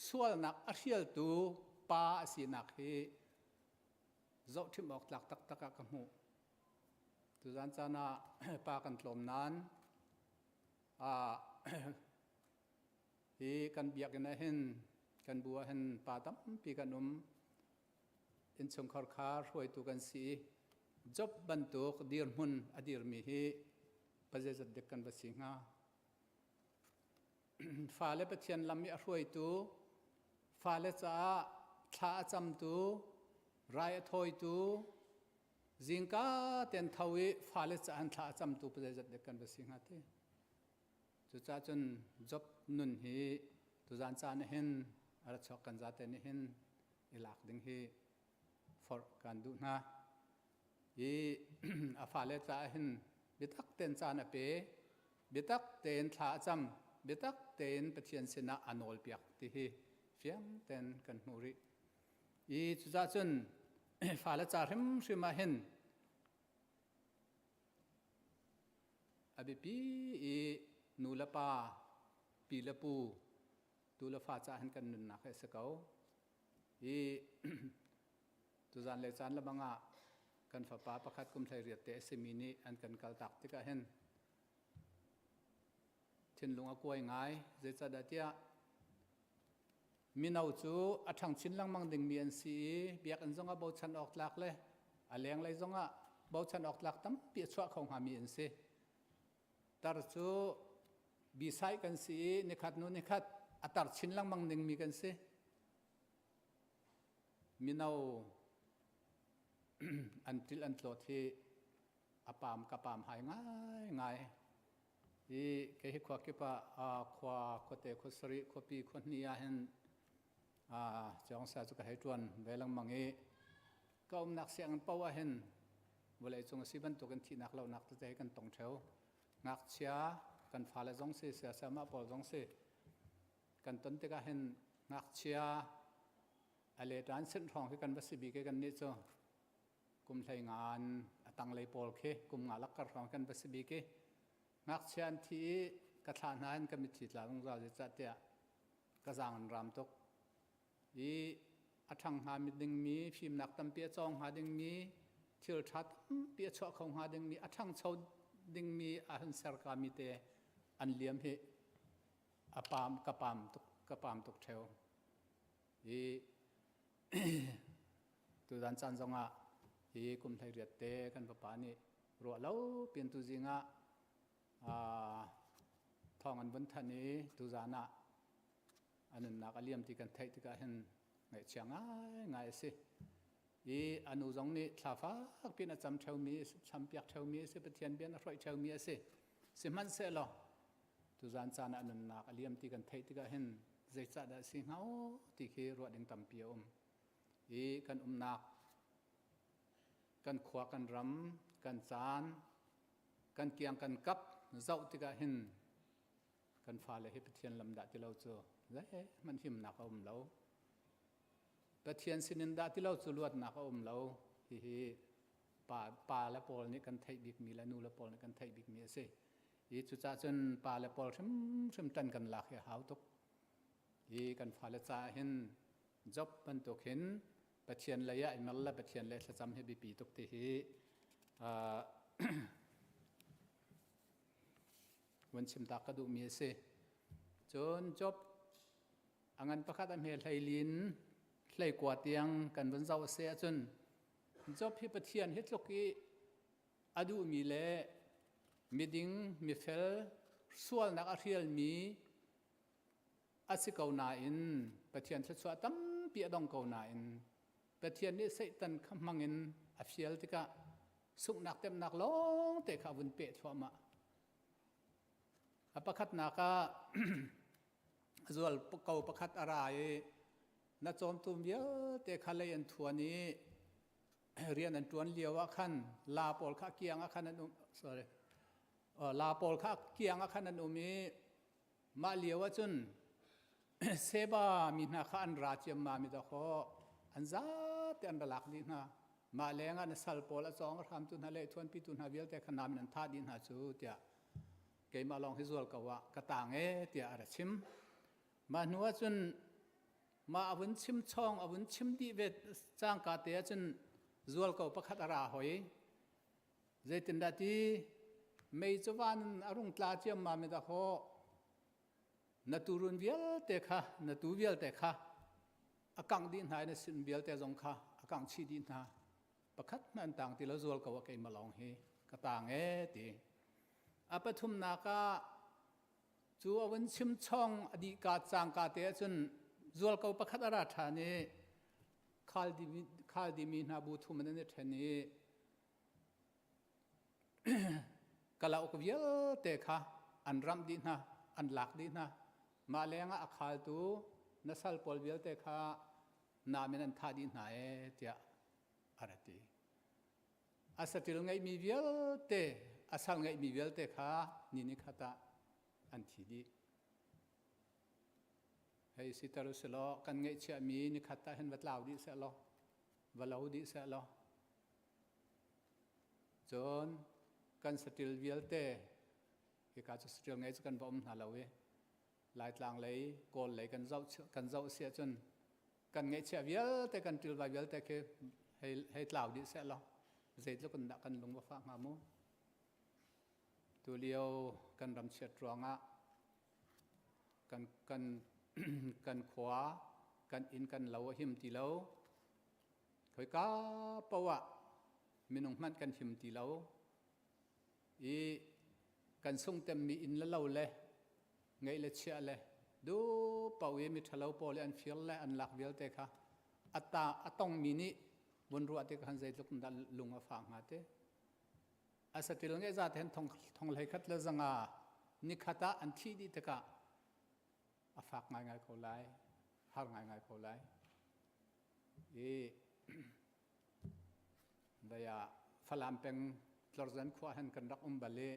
sualnak a hrialtu pa a sinak hi zohchimh awk tlak taktak ah ka hmuh. Tuzan caan ah pa kan tlawm nain hi kan biakinn ah hin kan bu ah hin pa tampi kan um. Innchungkhar kha hruaitu kan si i Job bantuk dirhmun a dirmi hi pazeizat dek kan va si hnga. Fale Pathian lam i a hruaitu, fale caah thla a camtu, rai a thawitu, zingka ten tho i fale caah thla a camtu pazeizat dek kan va si hnga ti. Cucaah cun Job nun hi tuzan caan ah hin a ra chuak kan zate nih hin i lak ding hi forh kan duh hna. I a fale caah hin biatak tein caan a pe, biatak tein thla a cam, biatak tein Pathian sinah a nawlpiak ti hi fiang tein kan hmuh rih. I cucaah cun fale ca hrimhrim ah hin A biapi i nu le pa, pi le pu, tu le fa caah hin kan nunnak hi a si ko. I tuzan le caan lebang ah kan fapa pakhat kum 18 te a simi nih an kan kaltak tikah hin thinlung a kuai ngai. Zeicahdah tiah Mino cu a ṭhang chin lengmang dingmi an si i biakinn zongah bochan awk tlak le a lenglei zongah bochan awk tlak tampi a chuah kho hngami an si. Tar cu bisai kan si i nikhat hnu nikhat a tar chin lengmang dingmi kan si. Mino an ṭil an tlawt hi a pam ka pam hai ngaingai. Hi kei hi khua kip ah khua khuate khuasarih khuapi khuahnih ah hin Chiangsa cu ka hei ṭuan ve lengmang i ka umnak sianginn paoh ah hin vawlei cung a si bantukin thihnak lonak tete hi kan tong ṭheo. Ngakchia kan fale zong si siasama pawl zong si kan ton tikah hin ngakchia a leṭan sinh hrawng khi kan va si bik i kannih cu kum 15 in a tanglei pawl khi kum nga lak kar hrawng kan va si bik i ngakchia an thi i ka thlah hna in ka mitthli tla zungzal zeicahtiah ka zaang an ram tuk i a ṭhang hnga mi dingmi fimnak tampi a cawng hnga dingmi thil ṭha tampi a chuah kho hnga dingmi a ṭhangcho dingmi a hun serka mi te an liam hi a pam ka pam tuk ka pam tuk ṭheo i Tuzan caan zongah hi kum 18 te kan vapa nih ruah lo piin tuzing ah thawng an vun thanh i tuzan ah a nunnak a liam ti kan theih tikah hin ngaihchia ngaingai a si. I a nu zong nih thla fak piin a cam ṭheumi champiak ṭheumi a si, Pathian bia a hroih ṭheumi a si. Sihmanhsehlaw tuzan caan ah a nunnak a liam ti kan theih tikah hin zeicahdah a si hnga ti khi ruah ding tampi a um. I kan umnak kan khua kan ram kan caan kan kiang kan kap zoh tikah hin kan fale hi Pathian lam dah ti lo cu zeihmanh himnak a um lo. Pathian sinin dah ti lo cu luatnak a um lo. Hihi pa, pa le pawl nih kan theih bikmi le nu le pawl nih kan theih bikmi a si. I cucaah cun pa le pawl hrimhrim ṭan kan lak hi a hau tuk. Hi kan fale caah hin Job bantuk hin Pathian lei ah i mer le Pathian le thlacam hi biapi tuk ti hi vun chim tak ka duhmi a si. Cun Job a ngan pakhat a hme hleilin hleikua tiang kan vun zoh a si ahcun Job hi Pathian hi tluk i a duhmi le miding mifel sualnak a hrialmi a si ko nain Pathian thluachuah tampi a dong ko nain Pathian nih Satan kha hmangin a fial tikah sunghnak temnak lawng te kha a vun peh thluahmah. A pakhatnak ah zual ko pakhat a ra i na cawmtu vialte kha lei an thuan i rian an ṭuan lio ah khan la pawl kha kiang ah khan an um sorry la pawl kha kiang ah khan an um i mah lio ah cun. Seba mi hna kha an ra ciammam i dawkaw an zate an ra lak dih hna. Mah lengah na sal pawl a cawng a hramtu hna le thuanpitu hna vialte kha nam in an thah dih hna cu tiah keimah lawng hi zual ko ah ka tang e tiah a ra chim. Mah hnu ah cun mah a vun chim chawng a vun chim dih ve cangka te ah cun zual ko pakhat a ra hoi. Zeitindah ti mei cu van in a rung tla ciammam i dawkaw na tuurun vialte kha na tuu vialte kha a kangh dih hna i na sin vialte zong kha a kangh chih dih hna pakhat hmanh an tang ti lo zual ko ah keimah lawng hi ka tang ee ti a pathumnak ah cu a vun chim chong a dih ka cangka te ahcun zual ko pakhat a ra ṭhan i khal dimi hna bu thum an i ṭhen i Kalauk vialte kha an ramh dih hna, an lak dih hna. Mah lengah a khaltu na sal pawl vialte kha nam in an thah dih hna ee tiah a ra ti. A saṭil ngeihmi vialte, a sal ngeihmi vialte kha ni ni khat ah an thi dih. Hei siter usilaw kan ngeihchiahmi nikhat ah hin va tlau dih sehlaw, va lo dih sehlaw, Cun kan saṭil vialte hika cu saṭil ngei cu kan va um hna lo i Laitlang lei Kawl lei kan zoh kan zoh si ahcun kan ngeihchiah vialte kan ṭilva vialte khi hei hei tlau dih seh law zeitluk in dah kan lung va fah hnga mu. Tulio kan ram chiat ruangah kan kan kan khua kan inn kan lo a him ti lo. Khoika paoh ah minung hmanh kan him ti lo i kan sungtemmi inn le lo le ngeih le chiah le duh paoh i miṭhalo pawl i an fir le an lak vialte kha a ta a tongmi nih vun ruah tik khan zeitluk in dah lung a fah hnga te. A saṭil ngeih zat hen thong thong hlei khat le zanga nikhat ah an thih dih tikah a fak ngaingai ko lai, har ngaingai ko lai. I dai ah Falam peng Tlorzan khua han kan rak um bal i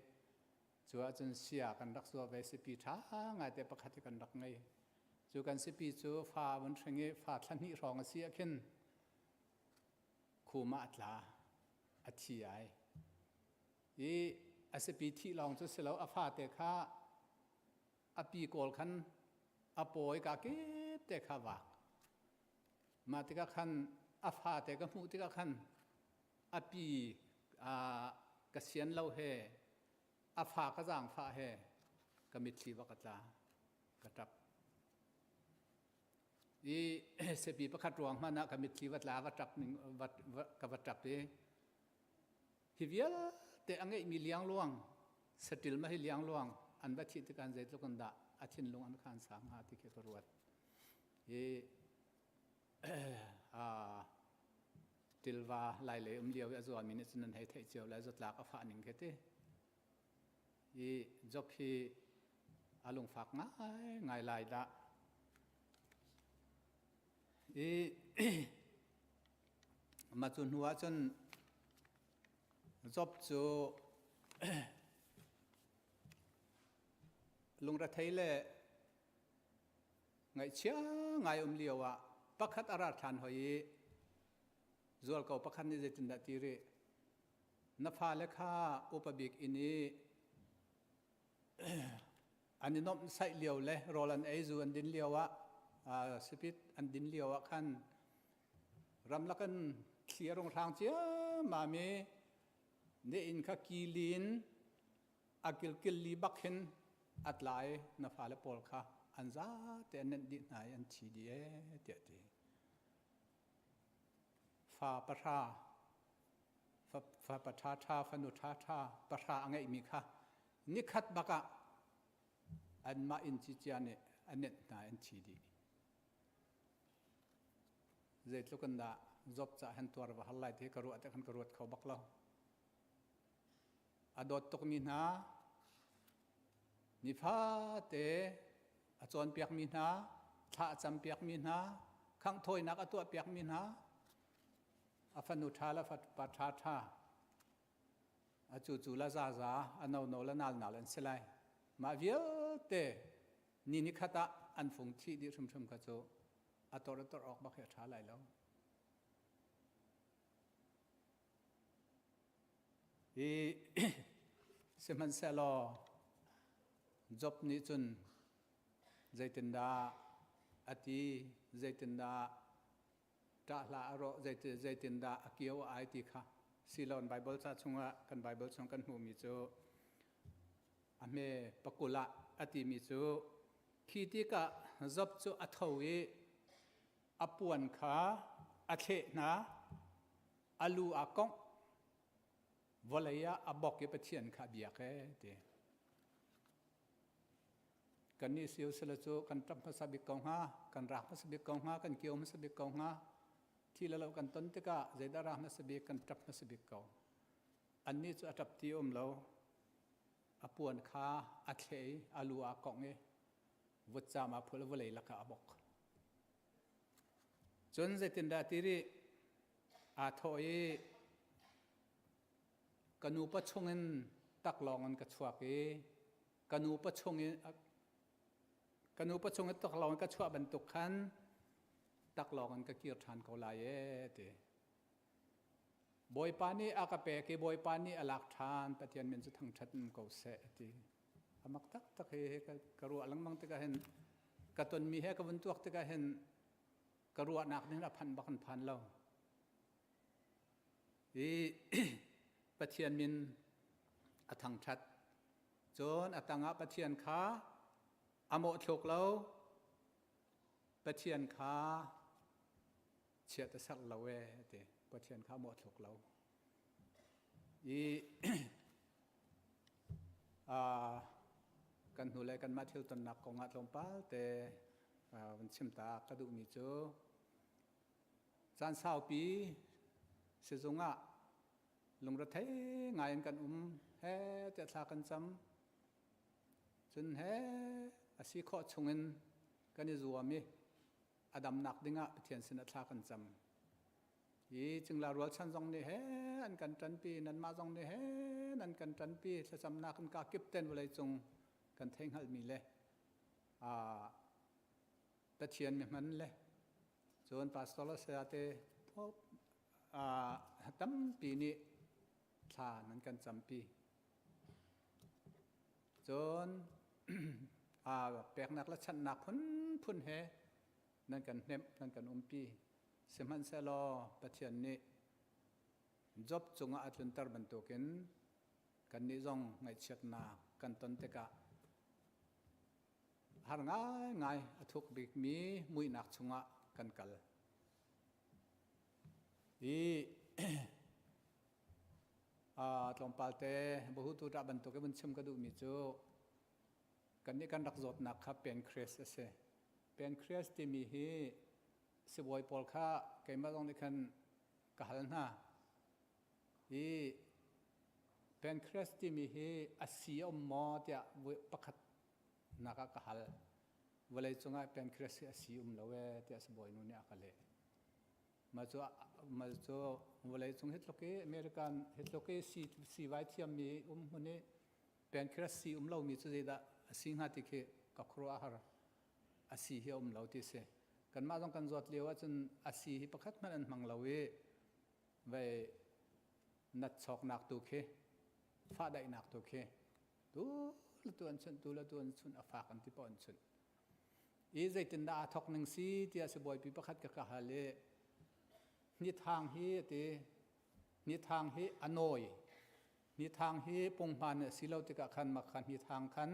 cu ahcun sia kan rak zua ve sipi ṭha ngaite pakhat hi kan rak ngei. Cu kan sipi cu fa vun hring i fa thla hnih hrawng a si ah khin khum ah a tla, a thi ai. I a sipi thih lawng cu si lo a fate kha a pi kawl khan a pawi ka kip te kha vak. Mah tikah khan a fate ka hmuh tikah khan a pi ka sian lo he a fa ka zaangfah he ka mitthli va ka tla ka ṭap. I sepi pakhat ruang hmanh ah ka mitthli va tla va ṭap ning va, va, ka va ṭap i hi vialte a ngeihmi liangluang saṭil ma hi liangluang an va thih tikah zeitluk in dah a thinlung an khan sang hnga ti khi ka ruat. Hi tilva lailei um lio i a zuami nih cun nan hei theih cio lai zatlak a fah ning khi ti. I Job hi a lungfak ngai ngai lai dah. I mah cu hnu ah cun Job cu lungrethei le Ngaihchia ngai um lio ah pakhat a ra ṭhan hoi i zualko pakhat nih zeitindah ti rih? Na fale kha upa bik inn i an i nuamhsaih lio le rawl an ei zu an din lio ah sipit an din lio ah khan ramlak in thli a rung hrang ciammam i na inn kha kilin a kilkil li bak hin a tla i na fale pawl kha an zate an nenh dih hna i an thi dih ee tiah ti. Fa pahra, fa, fapa ṭha ṭha, fanu ṭha ṭha pahra a ngeihmi kha nikhat bak ah anmah inn cicia nih a nenh hna i an thi dih. Zeitluk in dah Job cah han tuar va har lai ti ka ruah te khan ka ruat kho bak lo. A dawt tukmi hna, nifate a cawnpiakmi hna, thla a campiakmi hna, khanghthawinak a tuahpiakmi hna, a fanu ṭha le fapa ṭha ṭha, a cucu le zaza, a nono le nalnal an si lai. Mah vialte ni nikhat ah an fung thih dih hrimhrim kha cu a tor a tor awk bak hi a ṭha lai lo. I sihmanhsehlaw Job nih cun zeitindah a ti, zeitindah ṭah hlah a rawh, zeitindah a kio a ai ti kha silon Bible ca chungah kan Bible chung kan hmuhmi cu a hme pakul ah a timi cu khi tikah Job cu a tho i a puan kha a thleh hna, a lu aa kongh, vawlei ah a bok i Pathian kha a biak ee ti. Kannih sio sila cu kan ṭap hmasa bik ko hnga, kan rak hmasa bik ko hnga, kan kio hmasa bik ko hnga. Thi le lo kan ton tikah zeidah ra hmasa bik kan ṭap hmasa bik ko. Annih cu a ṭap ti um lo. A puan kha a thleh i a lu aa kongh i vutcam aa phul vawlei lakah a bok. Cun zeitindah ti rih aa thawh i ka nupa chungin taklawng in ka chuak i ka nupa chungin ka nupa chungin taklawng in ka chuah bantuk khan taklawng in ka kir ṭhan ko lai ee ti. Bawipa nih a ka pek i Bawipa nih a lak ṭhan Pathian min cu thangṭhat um ko seh a ti. A mak taktak hi ka ruah lengmang tikah hin ka tonmi he ka vun tuak tikah hin ka ruahnak nih a phanh bak an phan lo. I Pathian min a thangṭhat. Cun a tangah Pathian kha a mawhthluk lo. Pathian kha chiat a serh lo ee a ti. Pathian kha a mawhthluk lo. I kan hnu le kanmah thil tonnak kong ah tlawmpal te van chim ta ka duhmi cu caan saupi sizung ah lungrethei ngai in kan um he tiah thla kan cam cun he a si khawh chungin kan i zuam i a damnak dingah Pathian sin ah thla kan cam. Hi cingla rualchan zong nih he an kan ṭanpi, nanmah zong nih he nan kan ṭanpi, thlacamnak in ka kip ten vawlei cung kan thei hngalhmi le Pathian mi hman le cun pastor le saya te tampi nih thla nan kan campi. Cun peknak le chanhnak phunphun he nan kan hnemh, nan kan umpi. Sihmanhsehlaw Pathian nih Job cungah a tlunter bantukin kannih zong ngaihchiatnak kan ton tikah har ngaingai a thuk bikmi muihnak chungah kan kal. I tlawmpal te bahutu ṭah bantuk i vun chim ka duhmi cu kannih kan rak zawtnak kha pancreas a si. Pancreas timi hi sibawi pawl kha keimah zong nih khan ka hal hna. Hi pancreas timi hi a si a um maw tiah pakhat nak ah ka hal. Vawlei cungah pancreas hi a si um lo ee tiah sibawi nu nih a ka leh. Mah cu mah cu vawlei cung hi tluk i American hi tluk i si siivai thiammi um hmun i pancreas si um lomi cu zeidah a si hnga ti khi ka khuaruah a har. A si hi a um lo ti si. Kanmah zong kan zawt lio ahcun a si hi pakhat hmanh an hmang lo i vei nat chawknak tu khi fahdaihnak tu khi tu le tu an chunh tu le tu an chunh a fak an ti paoh an chunh. I zeitindah aa thawk ning si tiah sibawipi pakhat ka ka hal i nithang hi a ti nithang hi a nawi nithang hi punghman a si lo tikah khan mak kha nithang khan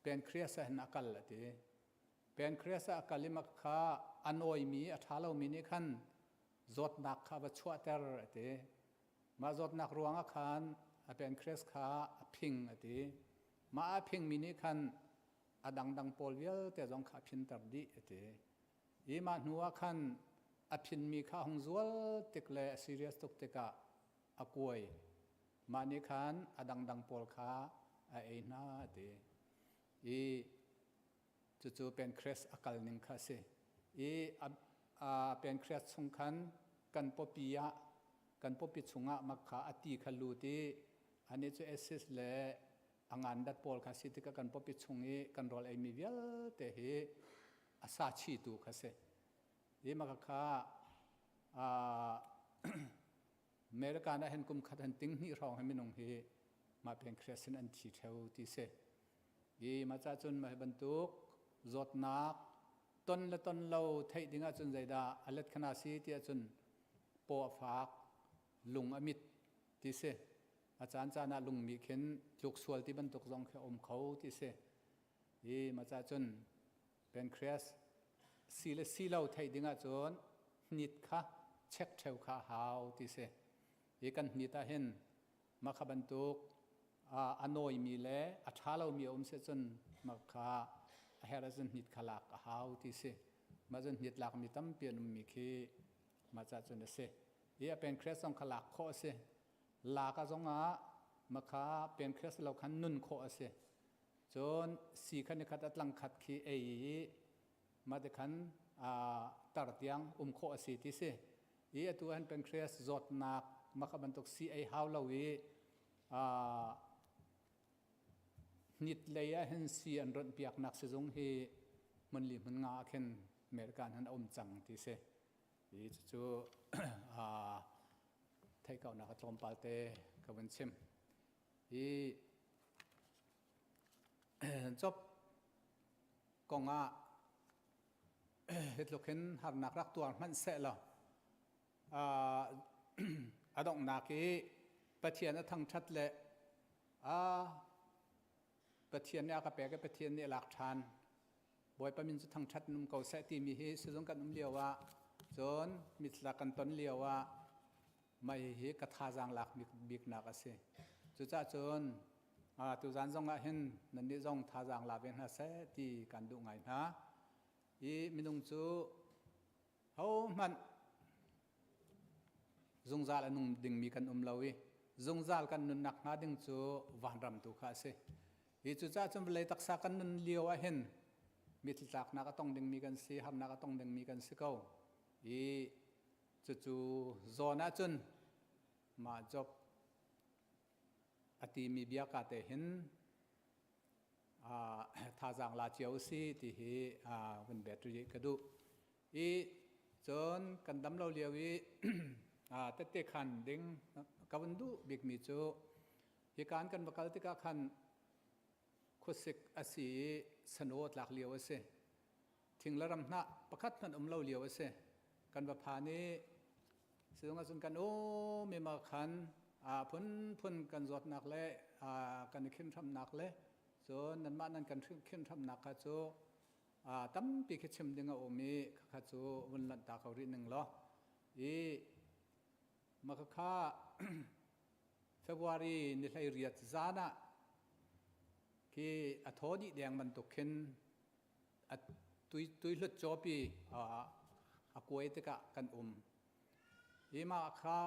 pancreas ah hin a kal a ti pancreas ah a kal i mak kha a nawimi a ṭha lomi nih khan zawtnak kha va chuahter a ti mah zawtnak ruangah khan a pancreas kha a phing a ti mah a phingmi nih khan a dangdang pawl vialte zong kha a phinter dih a ti. I mah hnu ah khan a phinmi kha a hung zual tik le a serious tuk tikah a kuai. Mah nih khan a dangdang pawl kha a ei hna a ti. I cucu pancreas a kal ning kha a si. I a, a pancreas chung khan kan pawpi ah kan pawpi chungah mak kha a ti kha lut i ani cu acid le A ngan dat pawl kha si tikah kan pawpi chung i kan rawl eimi vialte hi a sa chitu kha si. Hi maka kha America na hen kum khat han ting hnih hrawng hi minung hi mah pancreas in an thi theo ti si. Hi ma cha cun mah bantuk zawtnak ton le ton lo theih ding ahcun zeidah a let khana si ti ahcun paw a fak lung a mit ti si. A caan caan ah lungmi khin tluk sual ti bantuk zong khi um kho ti si. Hi ma cha cun pancreas si le si lo theih ding ahcun hnit kha check theu kha hau ti si. Hi kan hnit ah hin mah kha bantuk a nawimi le a ṭha lomi a um si cun mah kha a herh ahcun hnit kha lak a hau ti si. Mah cun hnit lakmi tampi an ummi khi mah cah cun a si. Hi a pancreas zong kha lak khawh a si. Lak a zong ah mah kha pancreas lo khan nun khawh a si. Cun si kha nikhat a tlang khat khi ei i mah ti khan tar tiang um khawh a si ti si. I atu han pancreas zawtnak mah kha bantuk si ei hau lo i hnit lei ah hin si an ronh piaknak sizung hi hmun li hmun nga ah khin America han um cang ti si. I cucu theih kaunak a tlawmpal te ka vun chim. Hi cop kong ah hitluk hin harnak rak tuar hmanh seh law a donghnak i Pathian a thangṭhat le a Pathian nih a ka pek i Pathian nih a lak ṭhan Bawipa min cu thangṭhat in um ko seh timi hi sizung kan um lio ah cun mithla kan ton lio ah mah hihi ka thazaang lak biknak a si. Cucaah cun tuzaan zong ah hin nannih zong thazaang la ve hna seh ti kan duh ngai hna. I minung cu hohmanh zungzal a nung dingmi kan um lo i zungzal kan nunnak hnga ding cu vanram tu kha a si. Hi cucaah cun vawlei taksa kan nun lio ah hin mitthli tlaknak a tong dingmi kan si, harnak a tong dingmi kan si ko. I Cucu zawn ahcun mah Job a timi bia ka te hin thazaang la cio si ti hi vun bet rih ka duh. I cun kan dam lo lio i tette khan ding ka vun duh bikmi cu hikan kan va kal tikah khan khuasik a si i sano tlak lio a si. Thing le ram hnah pakhat hmanh um lo lio a si. Kan va phan i sizung ahcun kan um i ma khan phunphun kan zawtnak le kan i khinhramnak le cun nanmah nan kan khinhramnak kha cu tampi khi chim ding a um i khakha cu vun lanh ta ko rih ning law i makhakha February ni 18 zan ah khi a thaw dih deng bantuk khin a tuihlut cawpi a kuai tikah kan um. Hi mah kha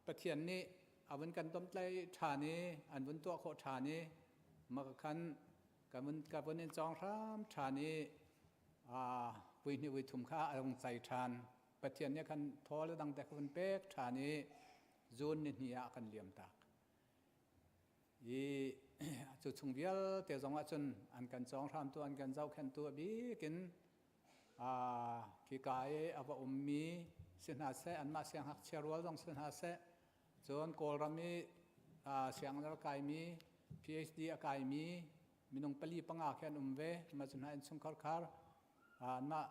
Pathian nih a vun kan domtlai ṭhan i an vun tuah khawh ṭhan i mah khan ka vun in cawng hram ṭhan i vui hnih vui thum kha a rung cai ṭhan. Pathian nih khan thaw le dang te kha vun pek ṭhan i June ni hnih ah kan liam tak. I cu chung vialte zong ahcun an kan cawng hramtu an kan zohkhenhtu a bik in khika i a va ummi si hna seh anmah siangngakchia rual zong si hna seh cun Kawlram i sianginn a kaimi PhD a kaimi minung pali panga khi an um ve mah cu hna innchungkhar khar anmah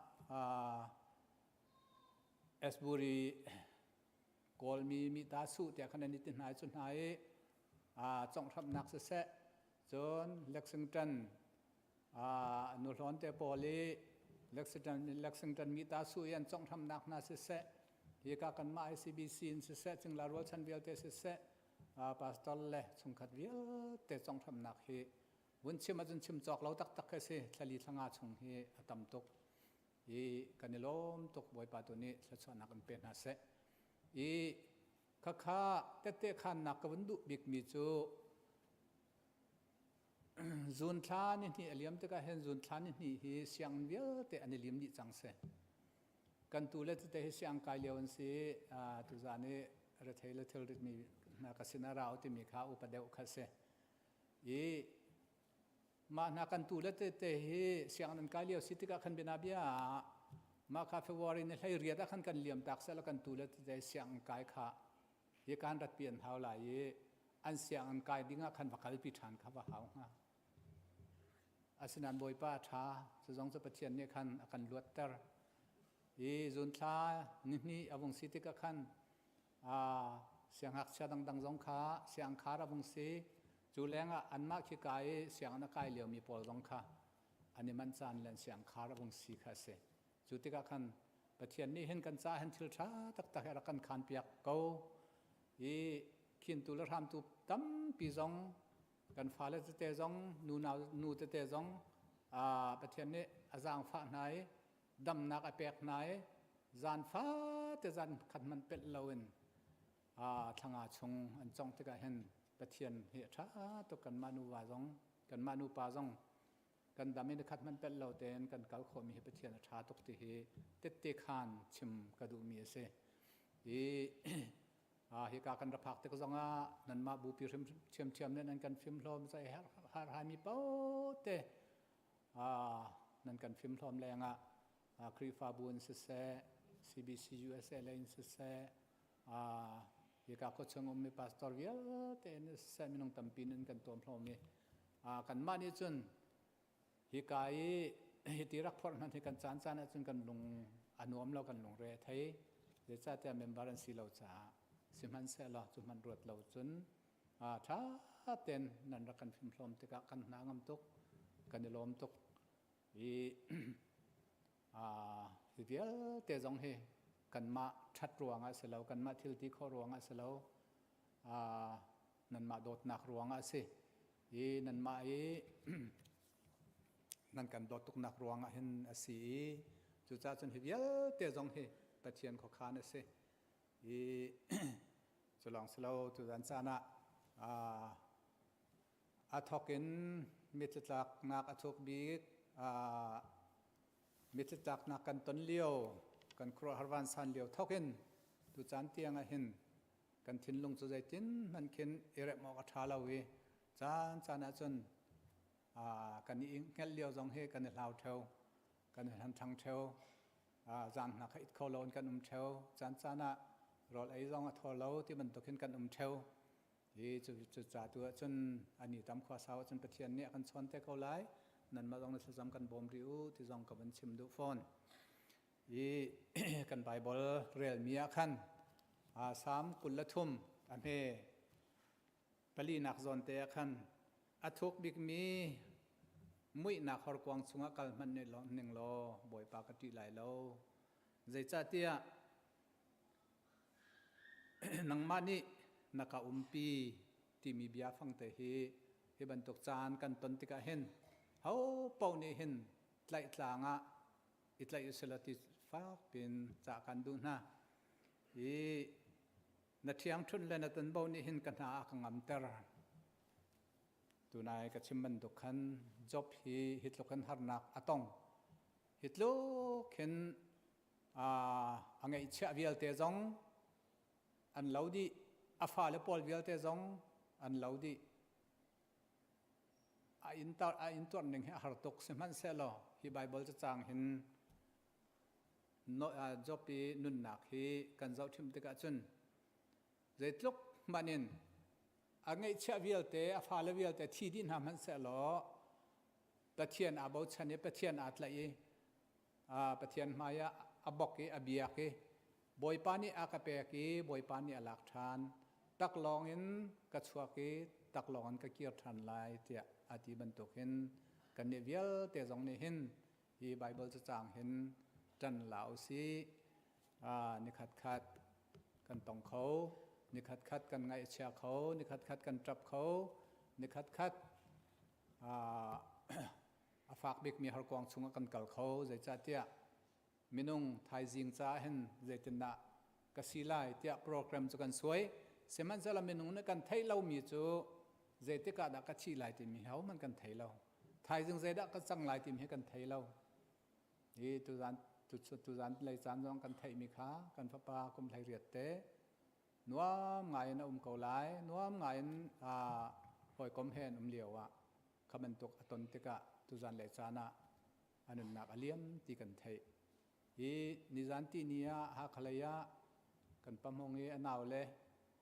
Asbury Kawlmi mita su tiah khan an i ti hna i cu hna i conghhramhnak siseh cun Lexington nuhlawn te pawl i Lexington Lexington mita su i an conghhramhnak hna siseh hika kanmah ICBC in siseh cingla rualchan vialte siseh pastor le chungkhat vialte conghhramhnak hi vun chim ahcun chim cawk lo taktak khi si thlali thlanga chung hi a tam tuk I kan i lawm tuk Bawipa tu nih thluachuahnak in pe hna seh. I khakha tette khannak ka vun duh bikmi cu zun thla ni hnih a liam tikah hin zun thla ni hnih hi sianginn vialte an i lim dih cang si. Kan tu le tete hi siang kai lio an si tuzan i rethei le thilrit mi hna ka sin a rau timi kha upa deuh kha si. I Mah hna kan tu le tete hi sianginn an kai lio si tikah khan bia bia ah mah kha February ni 18 ah khan kan liam tak seh kan tu le tete sianginn kai kha hi kan rat pi an hau lai i an sianginn kai ding ah khan va kalpi ṭhan kha va hau hnga. Asinain Bawipa a ṭha, cu zong cu Pathian nih khan a kan luatter. I zunthla nihnih a vung si tikah khan siangngakchia dangdang zong kha siangkhar a vung si. Cu lengah anmah khi ka i sianginn a kai liomi pawl zong kha an i manh caan le an siangkhar a vung si kha a si. Cu tikah khan Pathian nih hin kan caah hin thil ṭha taktak hi a rak kan khanpiak ko. I khintu le hramtu tampi zong kan fale tete zong nunau nu tete zong Pathian nih a zaangfah hna i damnak a pek hna i zan fate zan khat hmanh pelh loin thlanga chung an congh tikah hin Pathian hi a ṭha tuk. Kanmah nuva zong, kanmah nupa zong kan dam i nikhat hmanh pelh lo tein kan kal khawhmi hi Pathian a ṭha tuk ti hi tette khan chim ka duhmi a si. I hika kan ra phak tik zongah nanmah bupi hrim ṭhiamṭhiam nih nan kan fimhlawm zei har haimi paoh te nan kan fimhlawm lengah Khrihfabu in siseh, CBC USA lei in siseh, hika khuachung ummi pastor vialte in siseh, minung tampi in kan tuamhlawm i kanmah nih cun hika i hiti rak phorh hmanh hi kan caan caan ahcun kan lung a nuam lo, kan lungre a thei. Zeicahtiah member an si lo caah. Sihmanhsehlaw cu hmanh ruat lo cun ṭha tein nan rak kan fimhlawm tikah kan hna ngam tuk, kan i lawm tuk. I hi vialte zong hi kanmah ṭhat ruangah si lo, kanmah thil ti khawh ruangah si lo, nanmah dawtnak ruangah a si. I nanmah i nan kan dawt tuknak ruangah hin a si i cucaah cun hi vialte zong hi Pathian khuakhan a si. I cu lawng si lo, tuzan caan ah a thawk in mitcatlaknak a thuk bik mitcatlaknak kan ton lio, kan khuaruahhar vansan lio thawk in tucaan tiang ah hin kan thinlung cu zeitin hmanh khin i remh awk a ṭha lo i caan caan ah cun kan i hngelh lio zong hi kan i hlau ṭheo, kan i hlanṭhang ṭheo, zan hna kha it kho lo in kan um ṭheo, caan caan ah rawl ei zong a thaw lo ti bantuk hin kan um ṭheo. Hi cu ca tu ahcun ani tam khua sau ahcun Pathian nih a kan chawn te ko lai. Nanmah zong na thlacam kan bawm rih u ti zong ka van chim duh fawn. I kan Bible relmi ah khan Salm 23 a hme palinak zawn te ah khan a thuk bikmi muihnak horkuang chungah kal hmanh ning law Bawipa ka ṭih lai lo. Zeicahtiah nangmah nih na ka umpi timi bia fangte hi hi bantuk caan kan ton tikah hin ho paoh nih hin tlaihtlâng ah i tlaih usila ti fak piin cah kan duh hna. I na ṭhiangṭhunh le na tanbo nih hin ka hna a ka ngamter. Tunai ka chim bantuk khan Job hi hi tluk hin harnak a tong. Hi tluk hin a ngeihchiah vialte zong an lo dih. A fale pawl vialte zong an lo dih. A intar a intuar ning hi a har tuk. Sihmanhsehlaw hi Bible cacang hin Job i nunnak hi kan zoh ṭhim tikah cun zeitluk hmanh in a ngeihchiah vialte, a fale vialte thi dih hna hmanh sehlaw Pathian aa bochan i Pathian aa tlaih i Pathian hmai ah a bok i a biak i Bawipa nih a ka pek i Bawipa nih a lak ṭhan. Taklawng in ka chuak i taklawng in ka kir ṭhan lai tiah a ti bantukin kannih vialte zong nih hin hi Baibal cacang hin ṭan la u sih. Nikhat khat kan tong kho, nikhat khat kan ngaih a chia kho, nikhat khat kan ṭap kho, nikhat khat a fak bikmi harkuang chungah kan kal kho. Zeicahtiah minung thaizing caah hin zeitindah ka si lai tiah program cu kan suai. Sihmanhsehlaw minung nih kan theih lomi cu zeitik ah dah ka thih lai timi hi hohmanh kan thei lo. Thaizing zeidah ka cang lai timi hi kan thei lo. Hi tuzan tuzan lei caan zong kan theihmi kha kan fapa kum 18 te nuam ngai in a um ko lai. Nuam ngai in hawikom he an um lio ah. Kha bantuk a ton tikah tuzan le caan ah a nunnak a liam ti kan theih. Hi nizan ti ni ah Hakha lei ah kan pahmong i a nau le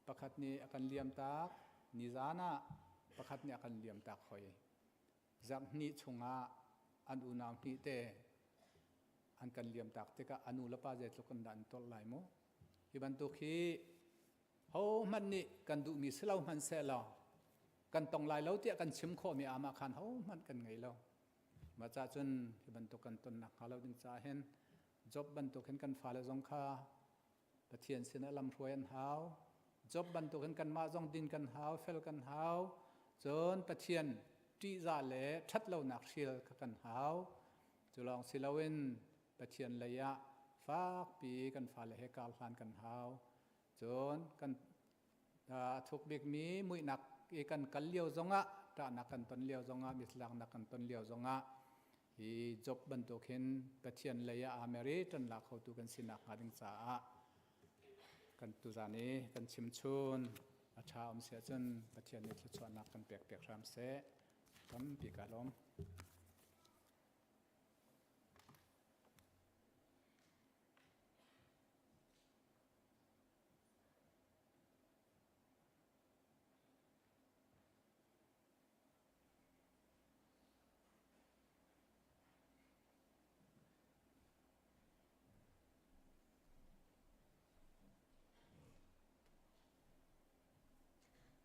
pakhat nih a kan liam tak. Nizan ah pakhat nih a kan liam tak hoi. Zarh hnih chungah an unau hnih te an kan liam tak tikah a nu le pa zeitluk in dah an tolh lai mu. Hi bantuk hi hohmanh nih kan duhmi si lo hmanh sehlaw kan tong lai lo tiah kan chim khawhmi amah khan hohmanh kan ngei lo. Mah cah cun hi bantuk kan tonnak hnga lo ding caah hin Job bantuk hin kan fale zong kha Pathian sinah lamhruai an hau. Job bantuk hin kanmah zong din kan hau, fel kan hau. Cun Pathian ṭihzah le ṭhatlonak hrial kha kan hau. Cu lawng si loin Pathian lei ah fakpi kan fale he kar hlan kan hau. Cun kan a thuk bikmi muihnak i kan kal lio zongah ṭahnak kan ton lio zongah mitlaknak kan ton lio zongah hi Job bantuk hin Pathian lei ah aa mer i ṭan lak khotu kan sinak hnga ding caah kan tuzan i kan chim chun a ṭha um si ahcun Pathian nih thluachuahnak kan pek piak hram seh. Tampi ka lawm.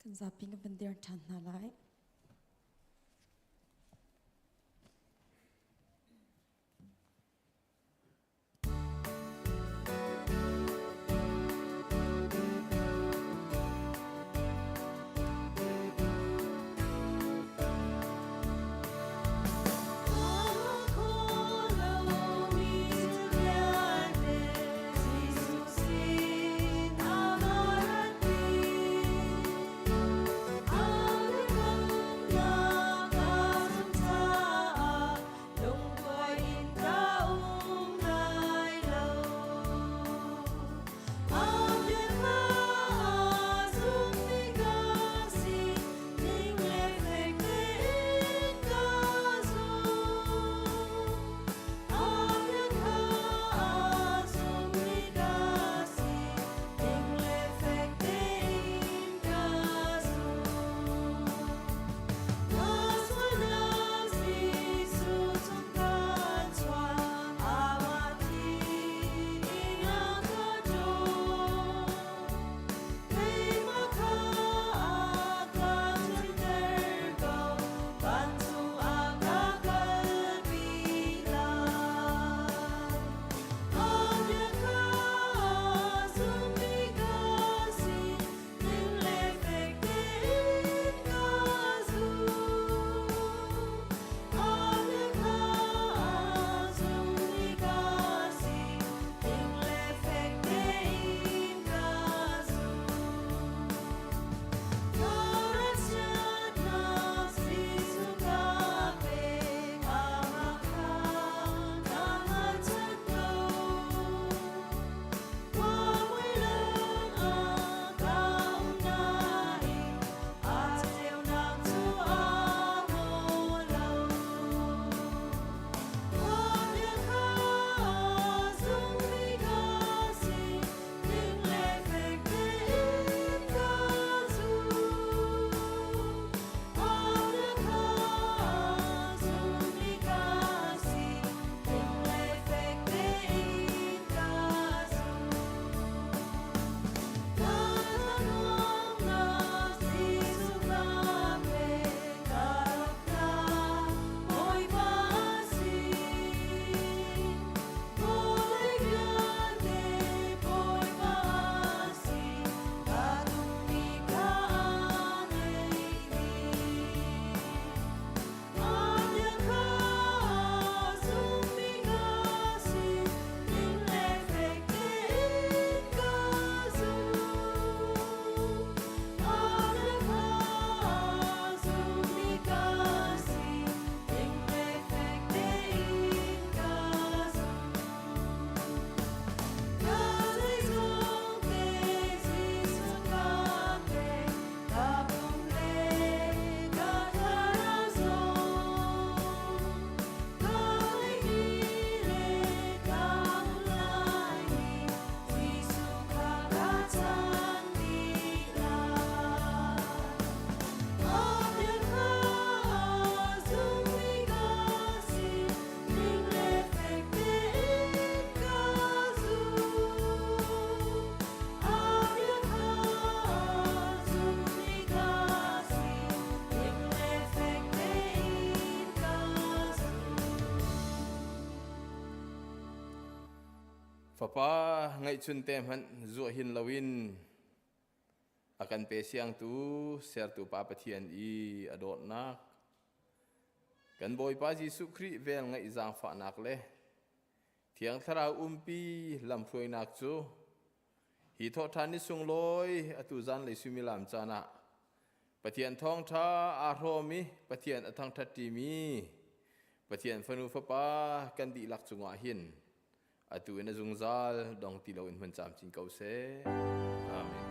Kan zapi kan van dir ṭhan hna lai. Fapa ngeihchun te hmanh zuah hin loin a kan pe siangtu sertu Pa Pathian i a dawtnak kan Bawipa Jesuh Khrih vel ngaih zaangfahnak le Thiang Thlarau umpi lamhruainak cu hi thawhṭhan ni sunglawi atu zanlei suimilam caan ah Pathian thawngṭha aa hrawm i Pathian a thangṭhat ṭimi Pathian fanu fapa kan dihlak cungah hin atu in a zungzal dong ti loin hmun camcin ko seh. Amen.